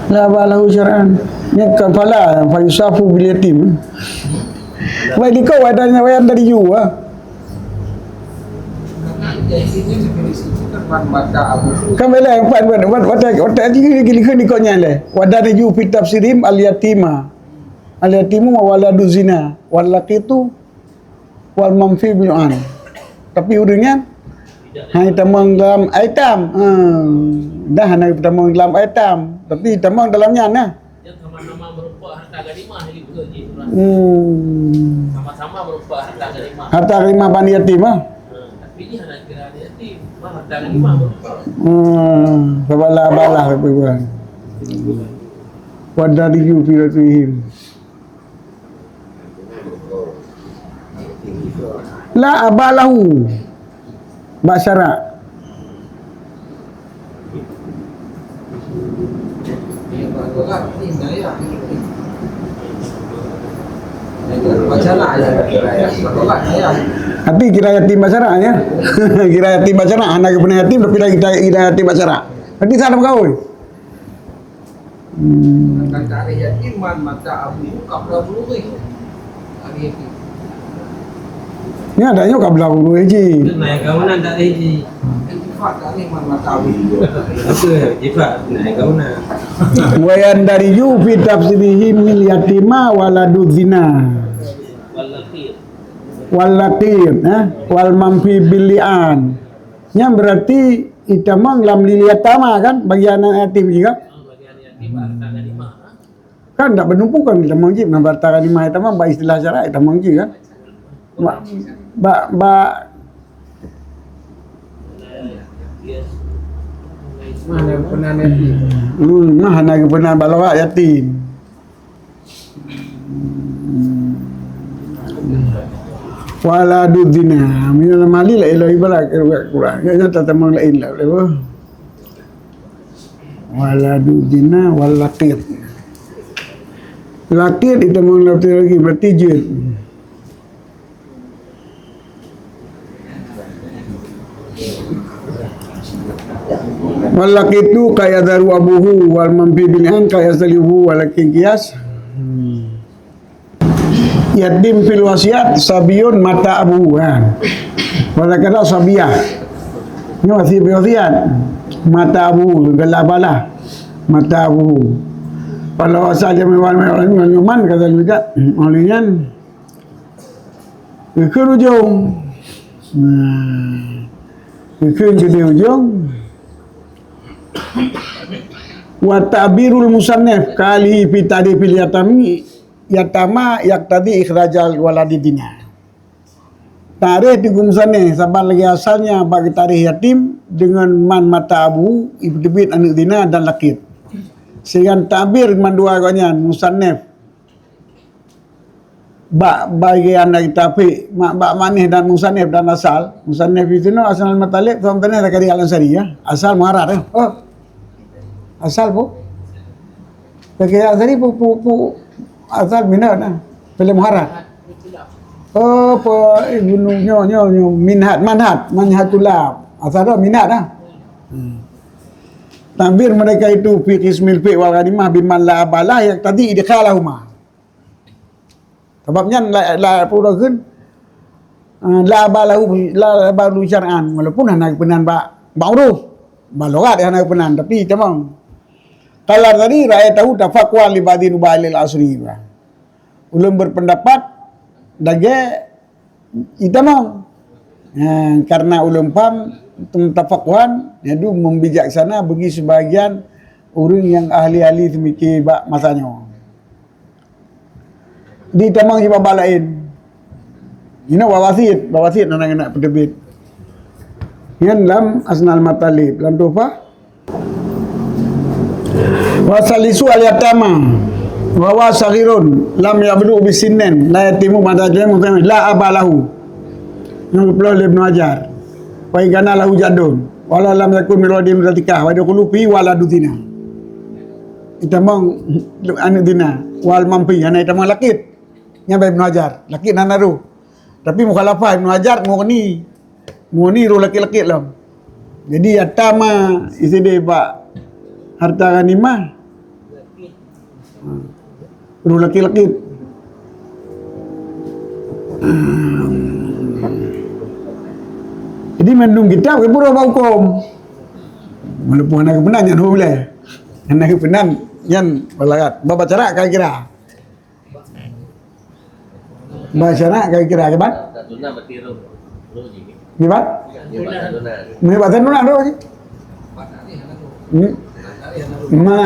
La aba lahu syar'an. Nyan kan fala, fa yusafu bil yatim. Baik dikau adanya wayan dari you ah. Kan boleh empat buat buat buat buat buat lagi lagi lagi kau nyale. Wadan ju fi tafsirim al yatima. Al yatimu wa waladu zina. Wal laqitu wal manfi bil an. Tapi ureueng nyan hai tamong dalam aitam. Ha. Dah hana tamong dalam aitam, tapi tamong dalam nyan nah. Dia sama-sama merupakan harta ganimah, jadi betul je, Tuan. Hmm. Sama-sama merupakan harta ganimah. Harta ganimah Bani Yatim ah. Ha, tapi dia hana kira yatim. Mah harta ganimah merupakan. Hmm. Sabalah-balah tapi bukan. Wadariyu fi ratihim. La aba lahu. Bak syarak. Tapi kira yatim bak syarak ya. Kira yatim bak syarak, hana geupeuna yatim tapi lagi kira yatim bak syarak. Berarti salah meugaul. Hmm. Sedangkan tarikh yatim man mata abuhu qabla bulughihi. Tarikh yatim. Ni ada nyoe qabla bulughihi. Naik kawanan tarikh yatim. Iltifat tarikh man mata abuhu. Apa iltifat? Naik kawanan. Wa yandariju fi tafsirihim lil yatima waladu zina. Wal laqit. Wal laqit, eh? Wal manfi bil li'an. Nyan berarti itamong lam lil yatama kan, bagi anak yatim juga. Kan tak penumpukan itamong jih, nang harta ganimah itamong, bak istilah syarak itamong jih kan. Bak, bak, bak. Mana pernah yatim? Hmm, nah, hana pernah bak lorak yatim. Waladu zina. Minal mali la ilaha ibarat, Quran. Ya, nyata tamong lain lah, boleh apa? Waladu zina wal laqit. Laqit itu tamong lagi, berarti jid. Wal laqitu kayadharu abuhu wal manfi bil an kayasalihu walakin qiyas. Hmm. Yatim fil wasiat sabiyun mata abuhu, ha. Wala kada sabiyah. Nyoe wasiat, wasiat. Mata abuhu, galak balah. Mata abuhu. Kalau asal jamin wal nyoman kata juga. Oleh nyan, geukheun ujong. Nah, geukheun keudeh ujong. Wa ta'birul musannif kali fi ta'rifil yatami, yatama yaqtadi ikhrajal waladi zina. Tarikh di musannif saban lagèe asalnya bak tarikh yatim dengan man mata abu, ipeuteubiet aneuk zina dan laqit. Sehingga tabir mandua gobnyan musannif bak bagian dari tafiq, ma-, bak manih dan musannif dan asal. Musannif di sinoe Hasan Al-Muttalib, Hasan Al-Muttalib dari Al-Ansari, ya. Asal Muharrar, ya. Oh. Asal pu? Dari Al-Ansari pu, pu, pu, asal Mina, nah. Pilih Muharrar. Oh, pu Ibnu nyo, nyo, nyo, Minhat, Manhat, Manhatullah. Asal tu Minhat, nah. Hmm. Takbir mereka itu fi qismil fi'l wal ghanimah biman la abalah yaqtadi idkhalahuma. Sabab nyan la, la, peue lagèe, eh, la aba lahu, la aba lahu syar'an, walaupun hana geupeunan bak, bak uruf, bak lughat hana geupeunan, tapi tamong. Qala tadi, ra'aitahu tafaqquhan li ba'di nubalil asri. Ulôn berpendapat lagèe itamong. Ha, karena ulôn paham, tafaqquhan, yaitu membijaksana bagi sebagian ureueng nyang ahli-ahli seumike bak masa nyoe. Di tamong cit babah laén. Inoe bak wasiet, bak wasiet hana geupeuteubiet. Nyan lam Hasan Al-Muttalib, lam Tuhfah. Wa salisu al-yatama wa huwa saghirun lam yablugh bisinin la yatimu ba'da la aba lahu. Nyang geupeuleueh lé Ibnu Hajar. Wa in kana lahu jaddun wa la lam yakun min waladi mutatika wa yadkhulu fi waladu zina. Itamong aneuk zina wal manfi, hana itamong laqit. Nyan bak Ibnu Hajar, laqit hana roh. Tapi mukhalafah Ibnu Hajar Mughni. Mughni roh laqit-laqit lom. Jadi yatama isi deh bak harta ghanimah. Ha. Roh laqit-laqit. Jadi mandum kitab ke buruh bak hukum. Walaupun hana geupeunan nyan ulèe. Hana geupeunan nyan balagat. Bak bacara kira-kira. Bak syarak kira-kira kiban? Kiban? Meunyoe bak santunan roh jih. Hmm. Ma,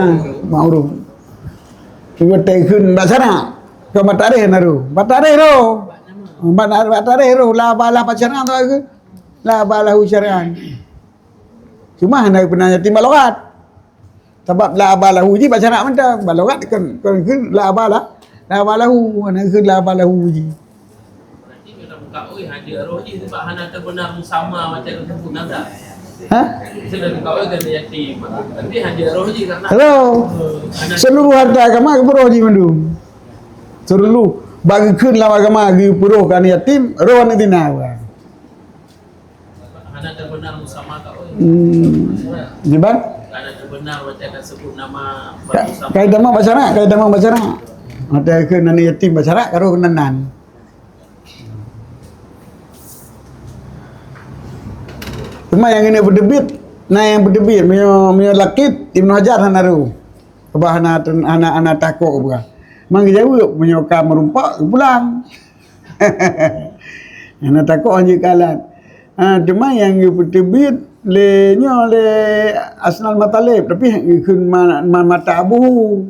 ma'ruf. Cuba takheun bak syarak. Keu bak tarikh na roh. Bak tarikh roh. Bak, bak tarikh roh. La aba lah bak syarak tu aku. La aba lahu syar'an. Cuma hana pernah yatim bak lughat. Sabab la aba lahu jih bak syarak mantong. Bak lughat kon, kon kheun la aba lah. La aba lahu, hana kheun la aba lahu jih. Berarti kalau buka oi hana roh jih sebab hana terbenar musamma macam tu pun ada. Ha? Sudah buka oi kan yatim. Tapi hana roh jih karena Halo. Seluruh harta agama keu roh jih mandum. Seluruh bak geukheun lam agama geupeuroh kan yatim, roh aneuk zina. Hana terbenar musamma ka oi. Hmm. Kiban? Hana terbenar macam ka sebut nama. Ka, ka itamong bak syarak, ka itamong bak syarak. Mata keu aneuk yatim bak syarak, ka roh keunan nan. Cuma nyang keuneuk peuteubiet, na nyang peuteubiet, meunyoe, meunyoe laqit, Ibnu Hajar hana roh. Bah hana, hana, hana takok bah. Mang geujaweueb, meunyoe ka meurumpak, pulang. Hana takok hanjeuet kalat. Ha, teuma nyang geupeuteubiet lé nyoe lé Hasan Al-Muttalib, tapi geukheun ma-, ma-, mata abu.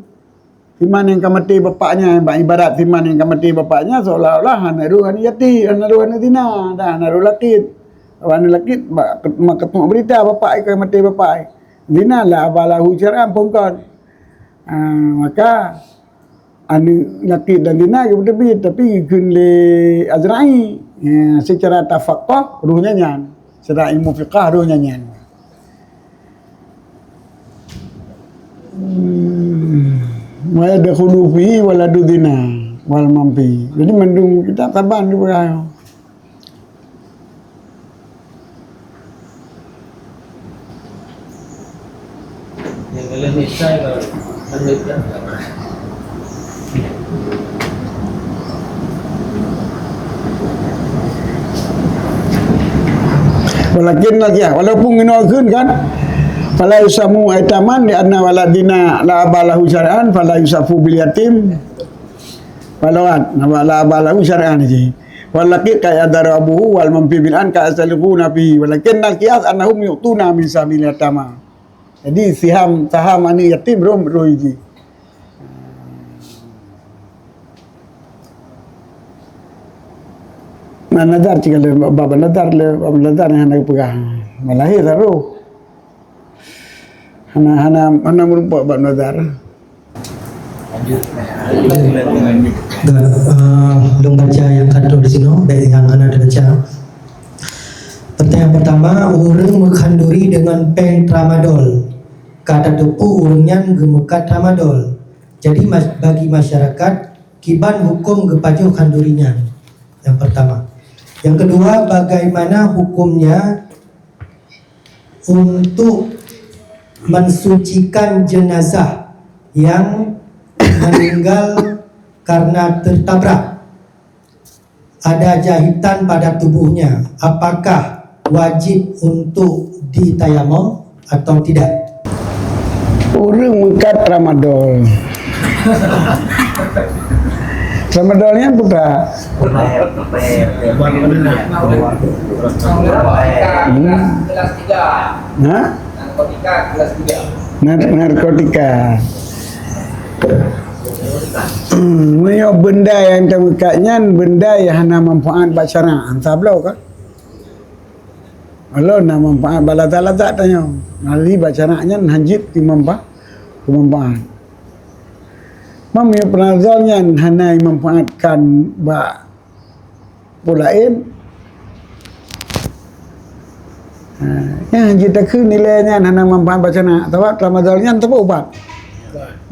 Siman nyang ka maté bapaknya, bak ibarat siman nyang ka maté bapaknya seolah-olah hana roh aneuk yatim, hana roh aneuk zina, dan hana roh laqit. Aneuk laqit bak, bak keuteueng berita bapak ka maté bapak. Zina la aba lahu syar'an phon kon. Ha, maka aneuk laqit dan zina geupeuteubiet, tapi geukheun lé Azra'i. Ya, secara tafaqquh ruhnya nyan, secara ilmu fiqah ruhnya nyan. Hmm. Wa yadkhulu fihi waladu zina wal manfi. Jadi mandum kitab saban dipeugah. Walakin lagi, walaupun inoe kheun kan, fala yusamu aitaman di anna walad zina la aba lahu syar'an, fala yusafu bil yatim. Walawat, nama la aba lahu syar'an ji. Walakin ka yadaru abuhu wal manfi bil an ka yastaliquna fihi. Walakin al qiyas annahum yu'tuna min sahmil yatama. Jadi siham, saham aneuk yatim rom roh ji. Nah, nazar cik le bab nazar le, bab nazar nyang hana peugah. Malahé taroh. Hana, hana, hana meureumpok bab nazar. Dah, eh, lôn baca nyang ka trok di sinoe, baik nyang hana teubaca. Pertanyaan pertama, ureuëng meukhanduri deungon péng tramadol, ka tateupeue ureuëng nyan geumeukat tramadol. Jadi, mas-, bagi masyarakat, kiban huköm geupajoh khanduri nyan? Nyang pertama. Yang kedua, bagaimana hukumnya untuk mensucikan jenazah yang meninggal karena tertabrak? Ada jahitan pada tubuhnya, apakah wajib untuk ditayamum atau tidak? Ureuëng meukat tramadol. Tramadol nyan peue? Hmm. Ha? Nar-, narkotika. Hmm, meunyoe benda nyang tameukat nyan benda nyang hana manfaat bak syarak, hantom bloe ka. Kalau na manfaat bak lazat-lazat tanyoe, ngali bak syarak nyan hanjeuet keu manfa-, keu manfaat. Meunyoe pranazol nyan hana manfaatkan bak peue laén. Ha, nyan hanjeuet takheun nilai nyan hana manfaat bak syarak, sabab tramadol nyan saboh ubat.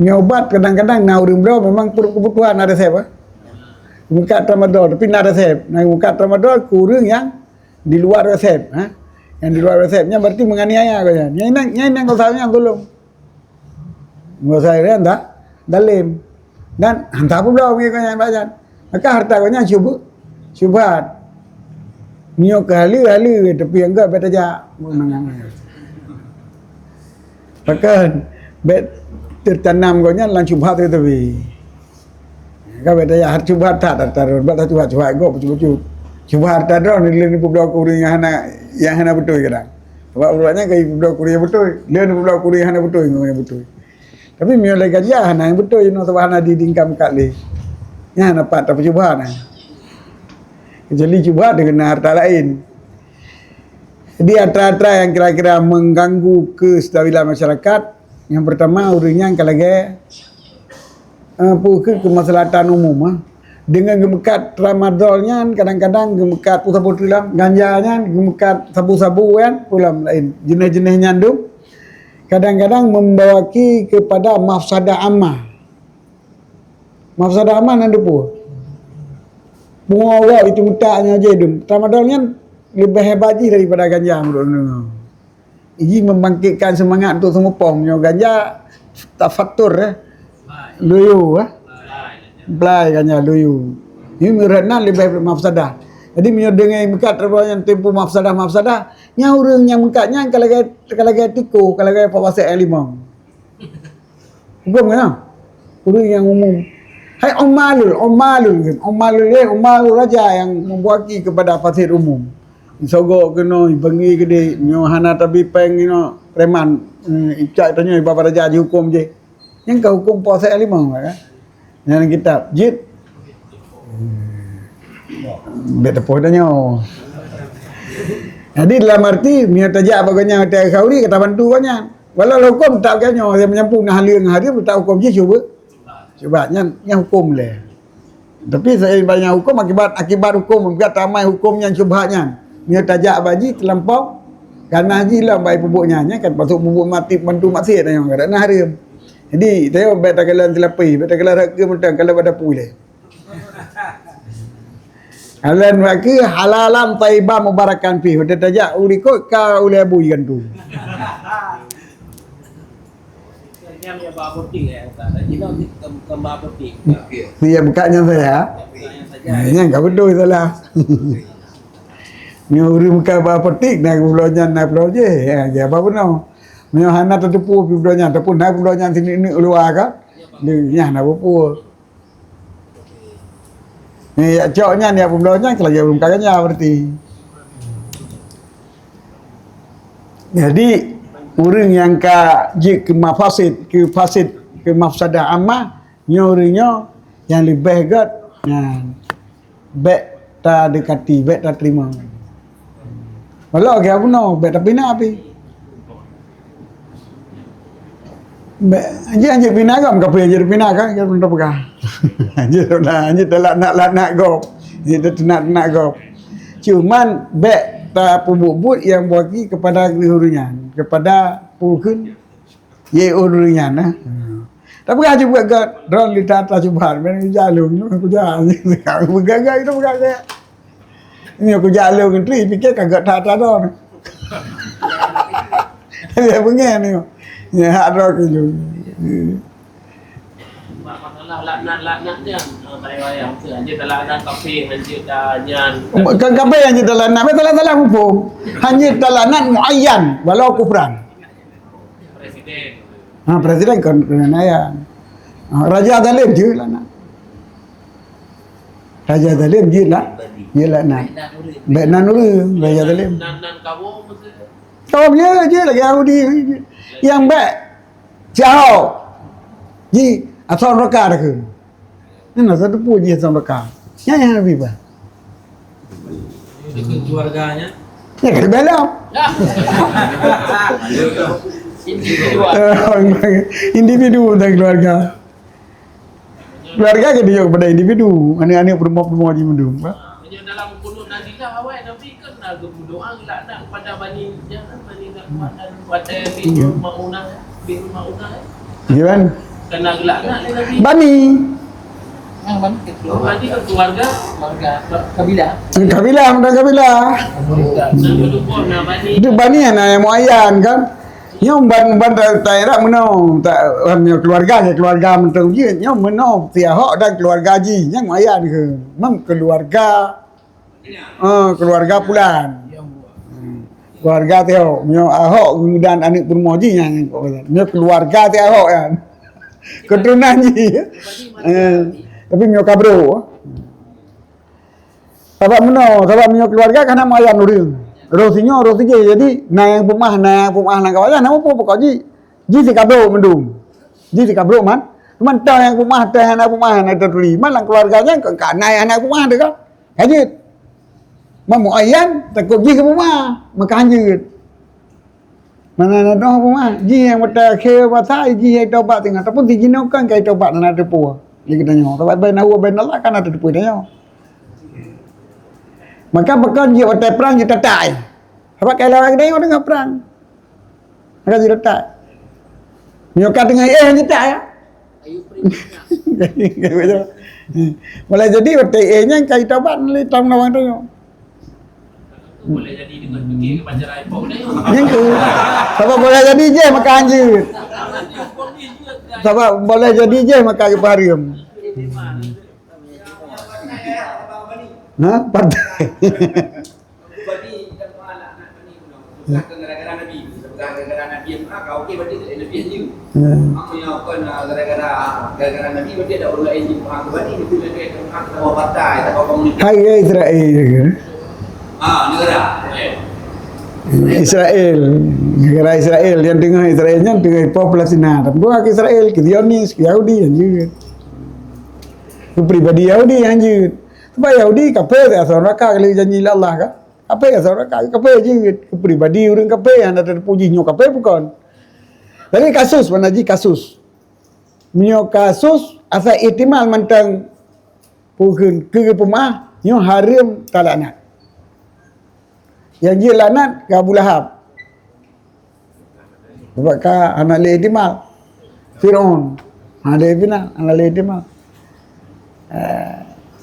Nyoe ubat kadang-kadang na ureuëng bloe memang per-, kebutuhan na resep, eh. Meukat tramadol, tapi na resep. Na meukat tramadol keu ureuëng nyang di luar resep, ha? Nyang di luar resep nyan berarti menganiaya gobnyan. Nyan, nyan, nyan gosah nyan zulum. Gosah nyan dah zalim. Dan hantom peubloe ngon gobnyan bak nyan. Maka harta gobnyan syubhu-, syubhat. Nyoe keu haleue-haleue, tapi anggap bak tajak. Pakon? Bék teutanam gobnyan lam syubhat teuh-teuh. Ka bék tajak, syubhat that, that, that, bak syubhat, syubhat gob bacut-bacut. Syubhat that droe lé neupubloe keu ureuëng nyang hana, nyang hana beutôi kadang. Sabab ureuëng nyan ka jipubloe keu ureuëng nyang beutôi, lé neupubloe keu ureuëng nyang hana beutôi ngon nyang beutôi. Tapi meunyoe lé ganja hana nyang beutôi inoe sabab hana di-, diingkam kat lé. Nyan hana pat tapeusyubhat nyan. Kecuali syubhat deungon harta laén. Jadi, atra-atra nyang kira-kira mengganggu kestabilan masyarakat, nyang pertama, ureuëng nyan ka lagée, eh, peue keu keumaslahatan umum, ah. Deungon geumeukat tramadol nyan, kadang-kadang geumeukat peue saboh teulam, ganja nyan, geumeukat sabu-sabu nyan, peue lam laén. Jeuneh-jeuneh nyan dum kadang-kadang membawaki kepada mafsadah ammah. Mafsadah ammah nyan dipeue? Pungoe uroe itu mutak nyoe jih dum. Tramadol nyan leubeh hebat jih daripada ganja meunurot ulôn. Iji membangkitkan seumangat untuk seumupong. Nyoe ganja tafatur, eh. Luyu, eh. Blai ganja luyu. Ini meunurot nan leubeh mafsadah. Jadi meunyoe deungon meukat tramadol nyan tempo mafsadah-mafsadah, nyan ureuëng nyang meukat nyan ka lagée, ka lagée tikoh, ka lagée pawasek nyang limong. Huköm kan? Ureuëng nyang umum. Hai ummalul, ummalul kan? Ummalul, eh, ummalul raja nyang membuaki kepada fasad umum. Sogok keunoe, ibangi keudeh, nyoe hana tabi péng inoe, preman, eh, icak tanyoe, iba raja jihuköm jih. Nyang ka huköm puasa nyang limong kan? Nyang kitab, jit. Bék teupoh tanyoe. Jadi dalam arti, meunyoe tajak bak gobnyan watée khauri, ka tabantu gobnyan. Walau huköm tak geutanyoe, nyang meunyampung na haleue ngon hareuem, tak huköm jih cuba. Cuba, nyan, nyan huköm lé. Tapi seiring banyak hukum, akibat, akibat hukum, akibat ramai hukum nyang syubhat nyan. Nyoe tajak bak jih terlampau, ganas jih lom bak peubuet nyan, nyan kan patut peubuet mati, bantu maksiat nyan, kadang na hareuem. Jadi, tayo bèk takalon teulapeh, bèk takalon rot keu mantong, kalon bak dapu ilèe. Alan bak keu halalan thayyiban mubarakan fih, watèe tajak u likot ka ulèe bui gantung. Nyang ya ba apotek, eh, Ustaz. Tadi dah di kem-, kem ba apotek. Iya, buka nyang saya. Buka nyang saja. Nah, nyang ka beutôi salah. Nyoe ureueng buka ba apotek, na peuloh nyan, na peuloh jih. Ya, ya, apa beuna? Nyoe hana tateupeue pih peuloh nyan, ataupun na peuloh nyan sini ni luar ka? Ni, nyang na peupeue. Ni, ya, cok nyan, ya, peuloh nyan, lagi ureueng buka ganja berarti. Jadi, ureueng nyang ka jeuet keu mafasid, keu fasid, keu mafsadah ammah, nyoe ureueng nyoe nyang leubeh gèt nyan. Bèk tadekati, bèk tateurimong. Walau lagèe bunoe, bèk tapina pih. Bèk, jih hanjeuet pina gob, kapeue jih pina ka, ka lôn tapeugah. Jih, jih talaknat-laknat gob. Jih tateunak-teunak gob. Cuman bèk tapeubuet-buet nyang bagi kepada ureueng nyan, kepada peue kheun, ye ureueng nyan, eh. Tapeugah jih buet gèt, droeneuh that-that syubhat, ben jalong, kuja, peugah-peugah, itu peugah-peugah. Nyoe kujak lôn ngon tri, pikir ka gèt that-that droe. Dia beungèh nyoe. Nyoe hak droe keu lôn. Masalah laknat-laknat nyan, eh, tayue ayah, hanjeuet talaknat kafé, hanjeuet ta nyan. Ka-, kafé hanjeuet talaknat, tapi salah-salah muphom. Hanjeuet talaknat muayyan, walau kufran. Presiden. Ha, presiden kon, kon ayat. Ha, raja zalim jeuet laknat. Raja zalim jeuet lah. Jeuet laknat. Bèk nan ureueng, raja zalim. Nan, nan kawo maksudnya. Kawo jeuet, jeuet lagèe Yahudi. Nyang bèk si Ahok. Jih, asoe neuraka dah kheun. Nyan na satu pun jih sama ka. Nyan nyang Nabi bah. Dekat keluarganya. Ya, kan bela. Individu. Individu dan keluarga. Keluarga ke dia kepada individu. Anak-anak perempuan-perempuan individu. Hanya dalam kunut Nabi lah, awak Nabi kan nak berdoa, laknat kepada Bani, jangan Bani nak kuat dan kuat, eh, Bani Maunah, Bani Maunah, eh. Gimana? Kena gelak nak Nabi. Bani. Yang Bani ke keluarga. Bani ke keluarga. Keluarga. Kabilah. Kabilah, bukan kabilah. Yang kedua, nah, Bani. Itu Bani yang, yang muayyan kan. Nyoe ban, ban ta, ta Irak meunoe, ta, nyoe keluarga, nyoe keluarga mantong jih. Nyoe meunoe si Ahok dan keluarga jih, nyang muayyan ke. Mem keluarga, ah, keluarga pulan. Hmm. Keluarga Teo, nyoe Ahok dan aneuk peurumoh jih nyang, nyoe keluarga Teo Ahok nyan. Keturunan jih. Eh, tapi nyoe kabro. Sabab meunoe, sabab meunyoe keuluwarga ka na muayyan ureueng. Roh sinyoe, roh sijih. Jadi, na nyang peumeu'ah, na nyang peumeu'ah lam keuluwarga, na muphom pokok jih. Jih sikabrok mandum. Jih sikabrok man. Cuman toh nyang peumeu'ah, toh nyang hana peumeu'ah, hana taturi. Man lam keuluwarga nyan ka, ka na nyang hana peumeu'ah teuh ka. Ka jeuet. Man muayyan, takot jih ka peumeu'ah, maka han jeuet. Mana na doh peumeu'ah, jih nyang watèe akhé masa, jih nyang taubat teungoh. Tapi si jinoe kan ka taubat hana teupeu. Di geutanyoe. Sabab bainahu wa bainallah kan hana teupeu tanyoe. Maka pakon jeuet watèe prang jeuet tatai. Sabab ka lawan geutanyoe teungoh prang. Maka jeuet tatai. Nyoe ka teungoh éh jeuet tatai ya. Boleh jadi watèe éh nyan ka taubat lé tam lawan tanyoe. Boleh jadi dengan fikir ke pacaran iPhone ni. Nyang tu. Sabab boleh jadi jih maka han jeuet. Sabab boleh jadi jih maka geupeureuem. Ha? Partai. Gara-gara Nabi. Gara-gara Nabi yang pernah kau okey berarti tak ada Nabi yang jauh. Hmm. Apa yang kau nak gara-gara, gara-gara Nabi berarti ada orang lain yang faham kembali, itu lebih faham sama partai, sama komunitas. Hai ya Israel. Ah, negara. Eh. Israel, negara Israel yang tengah Israel nyan tengah ipoh Palestina. Tapi bukan ke Israel, ke Zionis, ke Yahudi yang jeuet. Ke pribadi Yahudi yang jeuet. Sebab Yahudi kafir tak asal neraka kalau janji Allah kan. Kafir asal neraka, kafir jeuet. Ke pribadi ureueng kafir yang ada terpuji nyoe kafir bukan. Tapi kasus mana ji kasus. Meunyoe kasus asai ihtimal mantong Ukeuen keu geupeumaáh, nyoe hareuem talaknat. Nyang jeuet laknat keu Abu Lahab. Sabab ka hana lé ihtimal. Firaun. Hana lé ihtimal, hana lé ihtimal. Eh.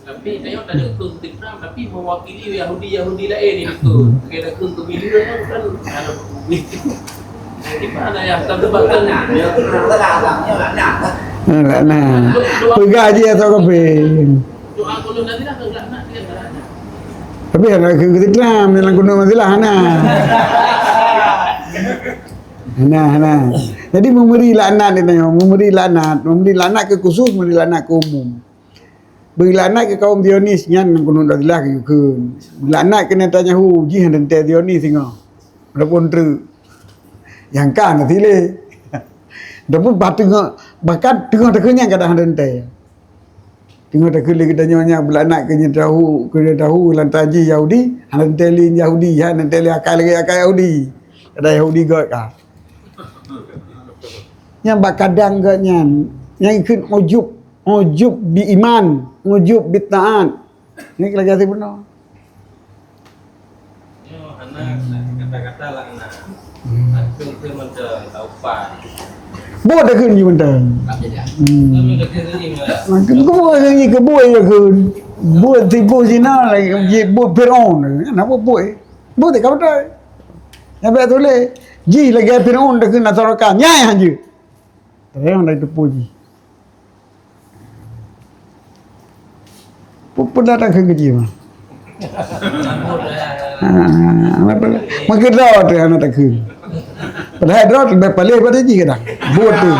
Tapi tanyoe tadi kheun Islam, tapi mewakili Yahudi-Yahudi laén itu. Kita kheun keubileuen kan, kan, di mana ya, kan sebab kan, ya. Laknat. Peugah jih atau kafé. Doa ulun tadi lah, laknat dia, laknat. Tapi hana keu Islam dalam kunut masalah hana. Hana, hana. Jadi memberi laknat dia tanya, memberi laknat, memberi laknat ke khusus, memberi laknat ke umum. Beri laknat ke kaum Zionis nyan kunut Mu'tazilah ke yukun. Laknat ke Netanyahu jih hana teuntée Zionis singoh. Walaupun treuk. Nyang ka hana sileh. Tapi bah teungoh, bahkan teungoh takheun nyan kadang hana teuntée. Teungoh takheun lé geutanyoe nyang beulaknat keu Netanyahu, keu Netanyahu lantaran jih Yahudi, hana teuntée lé Yahudi, hana teuntée lé akai lagée akai Yahudi. Kadang Yahudi göt ka. Nyang bak kadang göt nyan, nyang kheun ujub, ujub bi iman, ujub bi taat. Ni lagée hase bunoe. Nyoe hana kata-kata laknat. Langsung keu mantong taupat. Buet dah kheun jih mantong. Hmm. Keu buet kheun jih, keu buet dah kheun. Buet tipu zina lagi, jih buet Firaun. Kenapa buet? Buet tak betul. Nyang bèk tuléh. Jih lagée Firaun dah kheun nasarakan. Nyai hana jeuet. Tapi memang dah teupeu jih. Pu-, pun datang keu gaji mah. Ha, apa? Maka droe teuh hana takheun. Padahai droe teuh leubeh paléh pada jih kadang. Buet teuh.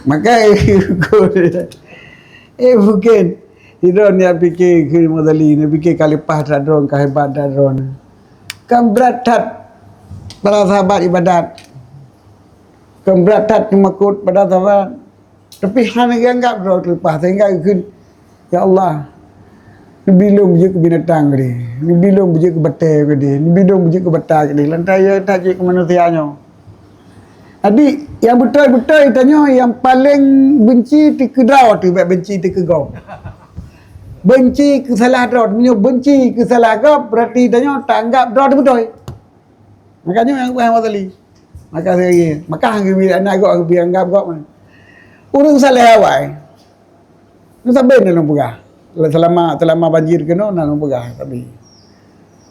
Maka, eh, mungkin sidroe neujak pike keu Mu'tazili, neujak pike ka leupah that droe, ka hebat that droe. Kan brat that para sahabat ibadat. Kan brat that teumakot pada sahabat. Tapi hana geuanggap droe teuleupah, sehingga geukheun, "Ya Allah, neubi lôn beujeuet keu binatang keudeh, neubi lôn beujeuet keu batée keudeh, neubi lôn beujeuet keu bata keudeh, lantaran ya that jeuet keu manusia nyoe." Jadi, nyang beutôi-beutôi tanyoe nyang paleng benci teuh keu droe teuh, bèk benci teuh keu gob. Benci keu salah droe, meunyoe benci keu salah gob, berarti tanyoe taanggap droe teuh beutôi. Maka nyoe nyang geupeugah Mu'tazili. Maka lagée, maka han geubi aneuk gob, han geubi anggap gob. Ureuëng saleh awai. Nyoe sabe na lôn peugah. Selama, selama banjir keunoe na lôn peugah sabe.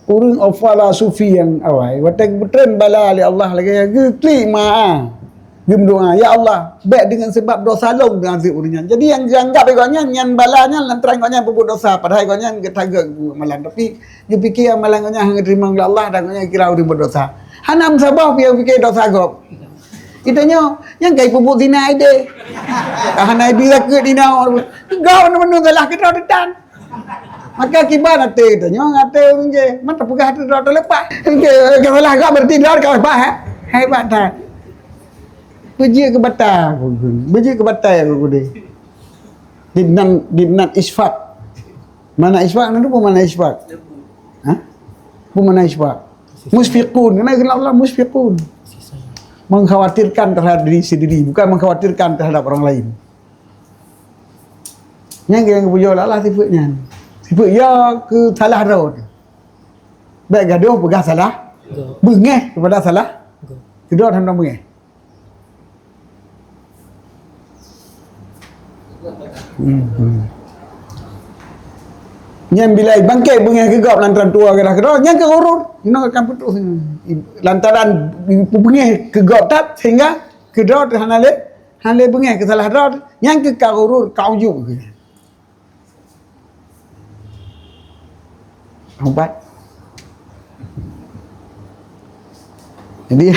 Ureuëng awfala sufi nyang awai, watée geupeutren bala lé Allah lagée nyan geuklik ma, geumeudoá, "Ya Allah, bèk deungon sabab dosa lôn neuazeueb ureuëng nyan." Jadi nyang geuanggap lé gobnyan nyan bala nyan lantaran gobnyan peubuet dosa, padahai gobnyan geutagok peubuet malam. Tapi Geupike amalan gobnyan hana geuteurimong lé Allah dan gobnyan kira ureuëng berdosa. Hana meusaboh pih geupike dosa gob. Geutanyoe nyang ka jipeubuet zina ideh. Ka hana ibi rakeuk dinoe. Gob meunurot salah keudroe teutan. Maka kiban até geutanyoe ngon até ureuëng jih. Man tapeugah até droe teuleupah. Ke, ke salah gob berarti droe ka bah, eh? Hebat that. Beujeuet keu bata, beujeuet keu bata ya geude. Dibnan, dibnan isfaq. Mana isfaq? Nyan peue mana isfaq? Ha? Peue mana isfaq? Musfiqun. Keuneuk kheun Allah musfiqun. Mengkhawatirkan terhadap diri sendiri, bukan mengkhawatirkan terhadap orang lain. Nyan nyang geupujoe lé Allah sifeuet nyan. Sifeuet ya keu salah droe. Bèk gadoh peugah salah. Beungéh keupada salah. Keudroe hana beungéh. Hmm, hmm. Nyan bila bangkét beungéh keu gob lantaran tuwoe gairah keudroe, nyan keu ghurur. Inoe akan putôh. Lantaran beungéh keu gob that sehingga keudroe hana lé, hana lé beungéh keu salah droe. Nyan keu ka ghurur, ka ujub. Ubat. Jadi,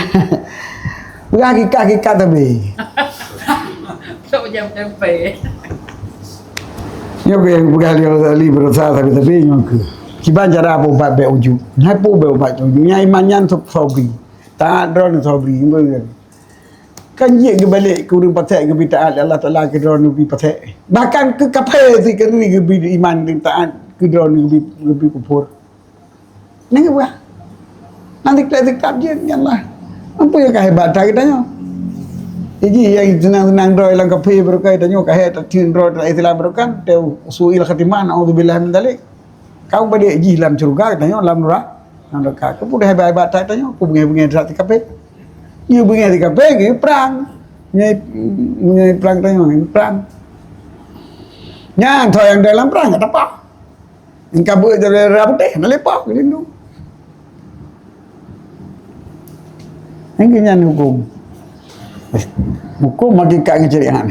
peugah hakikat-hakikat tapi. Sok jam tempe. Nyoe keuh nyang peugah lé Ghazali berusaha tapi, tapi nyoe keuh. Kiban cara peuubat bèk ujub. Nyan peuubat bèk ujub. Nyan iman nyan sob-, sobri. Taat droe nyan sobri. Kan jeuet geubalek keu ureuëng pasék geubi taat lé Allah Taala keu droe neubi pasék. Bahkan keu kafé sikeuri geubi iman dan taat keu droe neubi, geubi kufur. Nyan geupeugah. Nyan sikap-sikap jeuet nyan lah. Ampôn nyang ka hebat that geutanyoe. Jadi nyang seunang-seunang droe lam kaphé barokah, tanyoe ka hék tateun droe lam Islam barokah, teu su'il khatimah, naudzubillah min dzalik. Ka padum jih lam syeuruga, tanyoe lam neuraka. Lam neuraka. Keu peue haba-haba that tanyoe, keu beungéh-beungéh that kaphé. Nyoe beungéh kaphé, nyoe prang. Nyoe, nyoe prang tanyoe, nyoe prang. Nyan, tho nyang dalam prang, ka tapa. Nyang ka beuet dari darah putéh, na leupah keu lindung. Nyang keu nyan huköm. Huköm hakikat ngon syariat.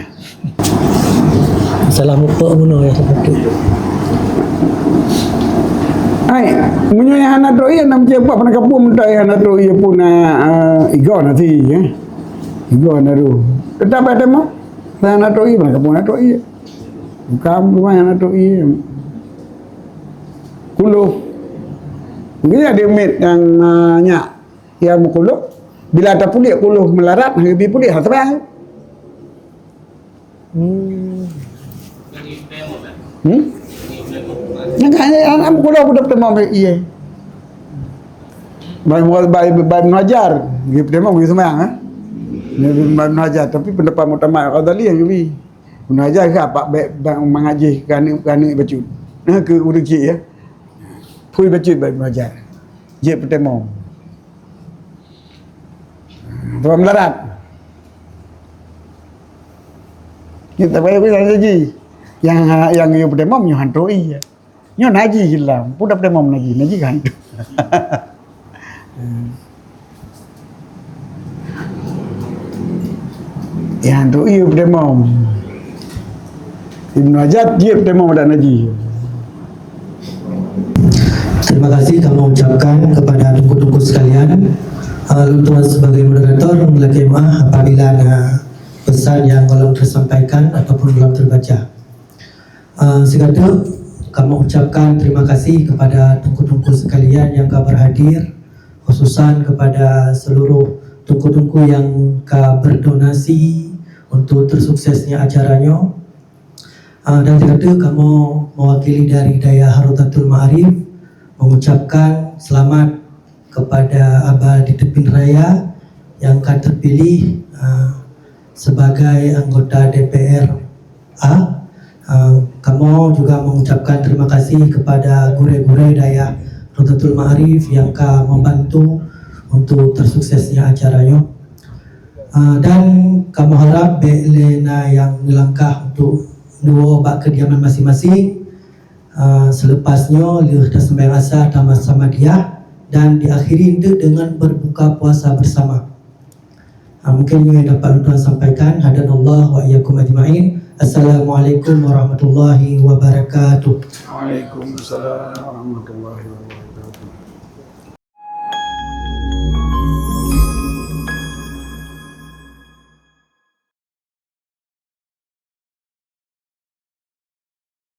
Salah muka bunoe ya, sakit. Hai, meunyoe nyang hana troh ié, nam cek buat pernah kapung muda hana troh ié pun, ah, ah, igo nanti, ya. Igo hana troh. Tetap ada mah. Hana troh ié, pernah kapung hana troh ié. Bukan rumah hana troh ié. Kulub. Mungkin ada mit yang, ah, nyak, yang meukulub. Bila tapuléh kulub meularat, hana bi puléh, hana teubang. Hmm. Hmm? Nyang ka hana, hana meukulub, udah peuteumom ié. Bai, bai, bai, bai Ibnu Hajar, geupeuteumom, geuseumang, eh? Bai Ibnu Hajar, tapi pendapat muktamad Ghazali yang geubri. Ibnu Hajar ka pak bek bang mangat jih keuneuk, keuneuk bacut. Nah, keu ureueng cik, ya. Phui bacut bak Ibnu Hajar. Jeuet peuteumom. Tuan meularat. Kita bayar pun ada ji. Yang, yang you peuteumom, you hantu iya. Nyoe najih lam, peue dap deungoe najih, najih kan? Ya, tu iya peudeungoe. Ibnu Hajar jeuet peudeungoe dak najih. Terima kasih kami ucapkan kepada teungku-teungku sekalian. Ah, lôn tuan sebagai moderator, lakée meuah apabila na pesan nyang golom tersampaikan ataupun golom terbaca. Ah, sigoe teuk, kamoe ucapkan terima kasih kepada teungku-teungku sekalian nyang ka berhadir, khususan kepada seluruh teungku-teungku nyang ka berdonasi untuk tersuksesnya acara nyoe. Ah, dan sigoe teuk kamoe mewakili dari Dayah Rodatul Ma'arif mengucapkan selamat kepada Aba Ditut bin Raya nyang ka terpilih, ah, sebagai anggota D P R A. Ah, kamoe juga mengucapkan terima kasih kepada gurée-gurée Dayah Rodatul Ma'arif nyang ka membantu untuk tersuksesnya acara nyoe. Ah, dan kamoe harap bék lé na nyang meulangkah untuk duek bak kediaman masing-masing. Ah, selepas nyoe, lheueh taseumbahyang Asa, tamat Samadiyah, dan diakhiri deuk dengan berbuka puasa bersama. Ah, mungkin nyoe nyang dapat lôn tuan sampaikan. Hadanallah wa iyyakum ajma'in. Assalamualaikum warahmatullahi wabarakatuh. Waalaikumsalam warahmatullahi wabarakatuh.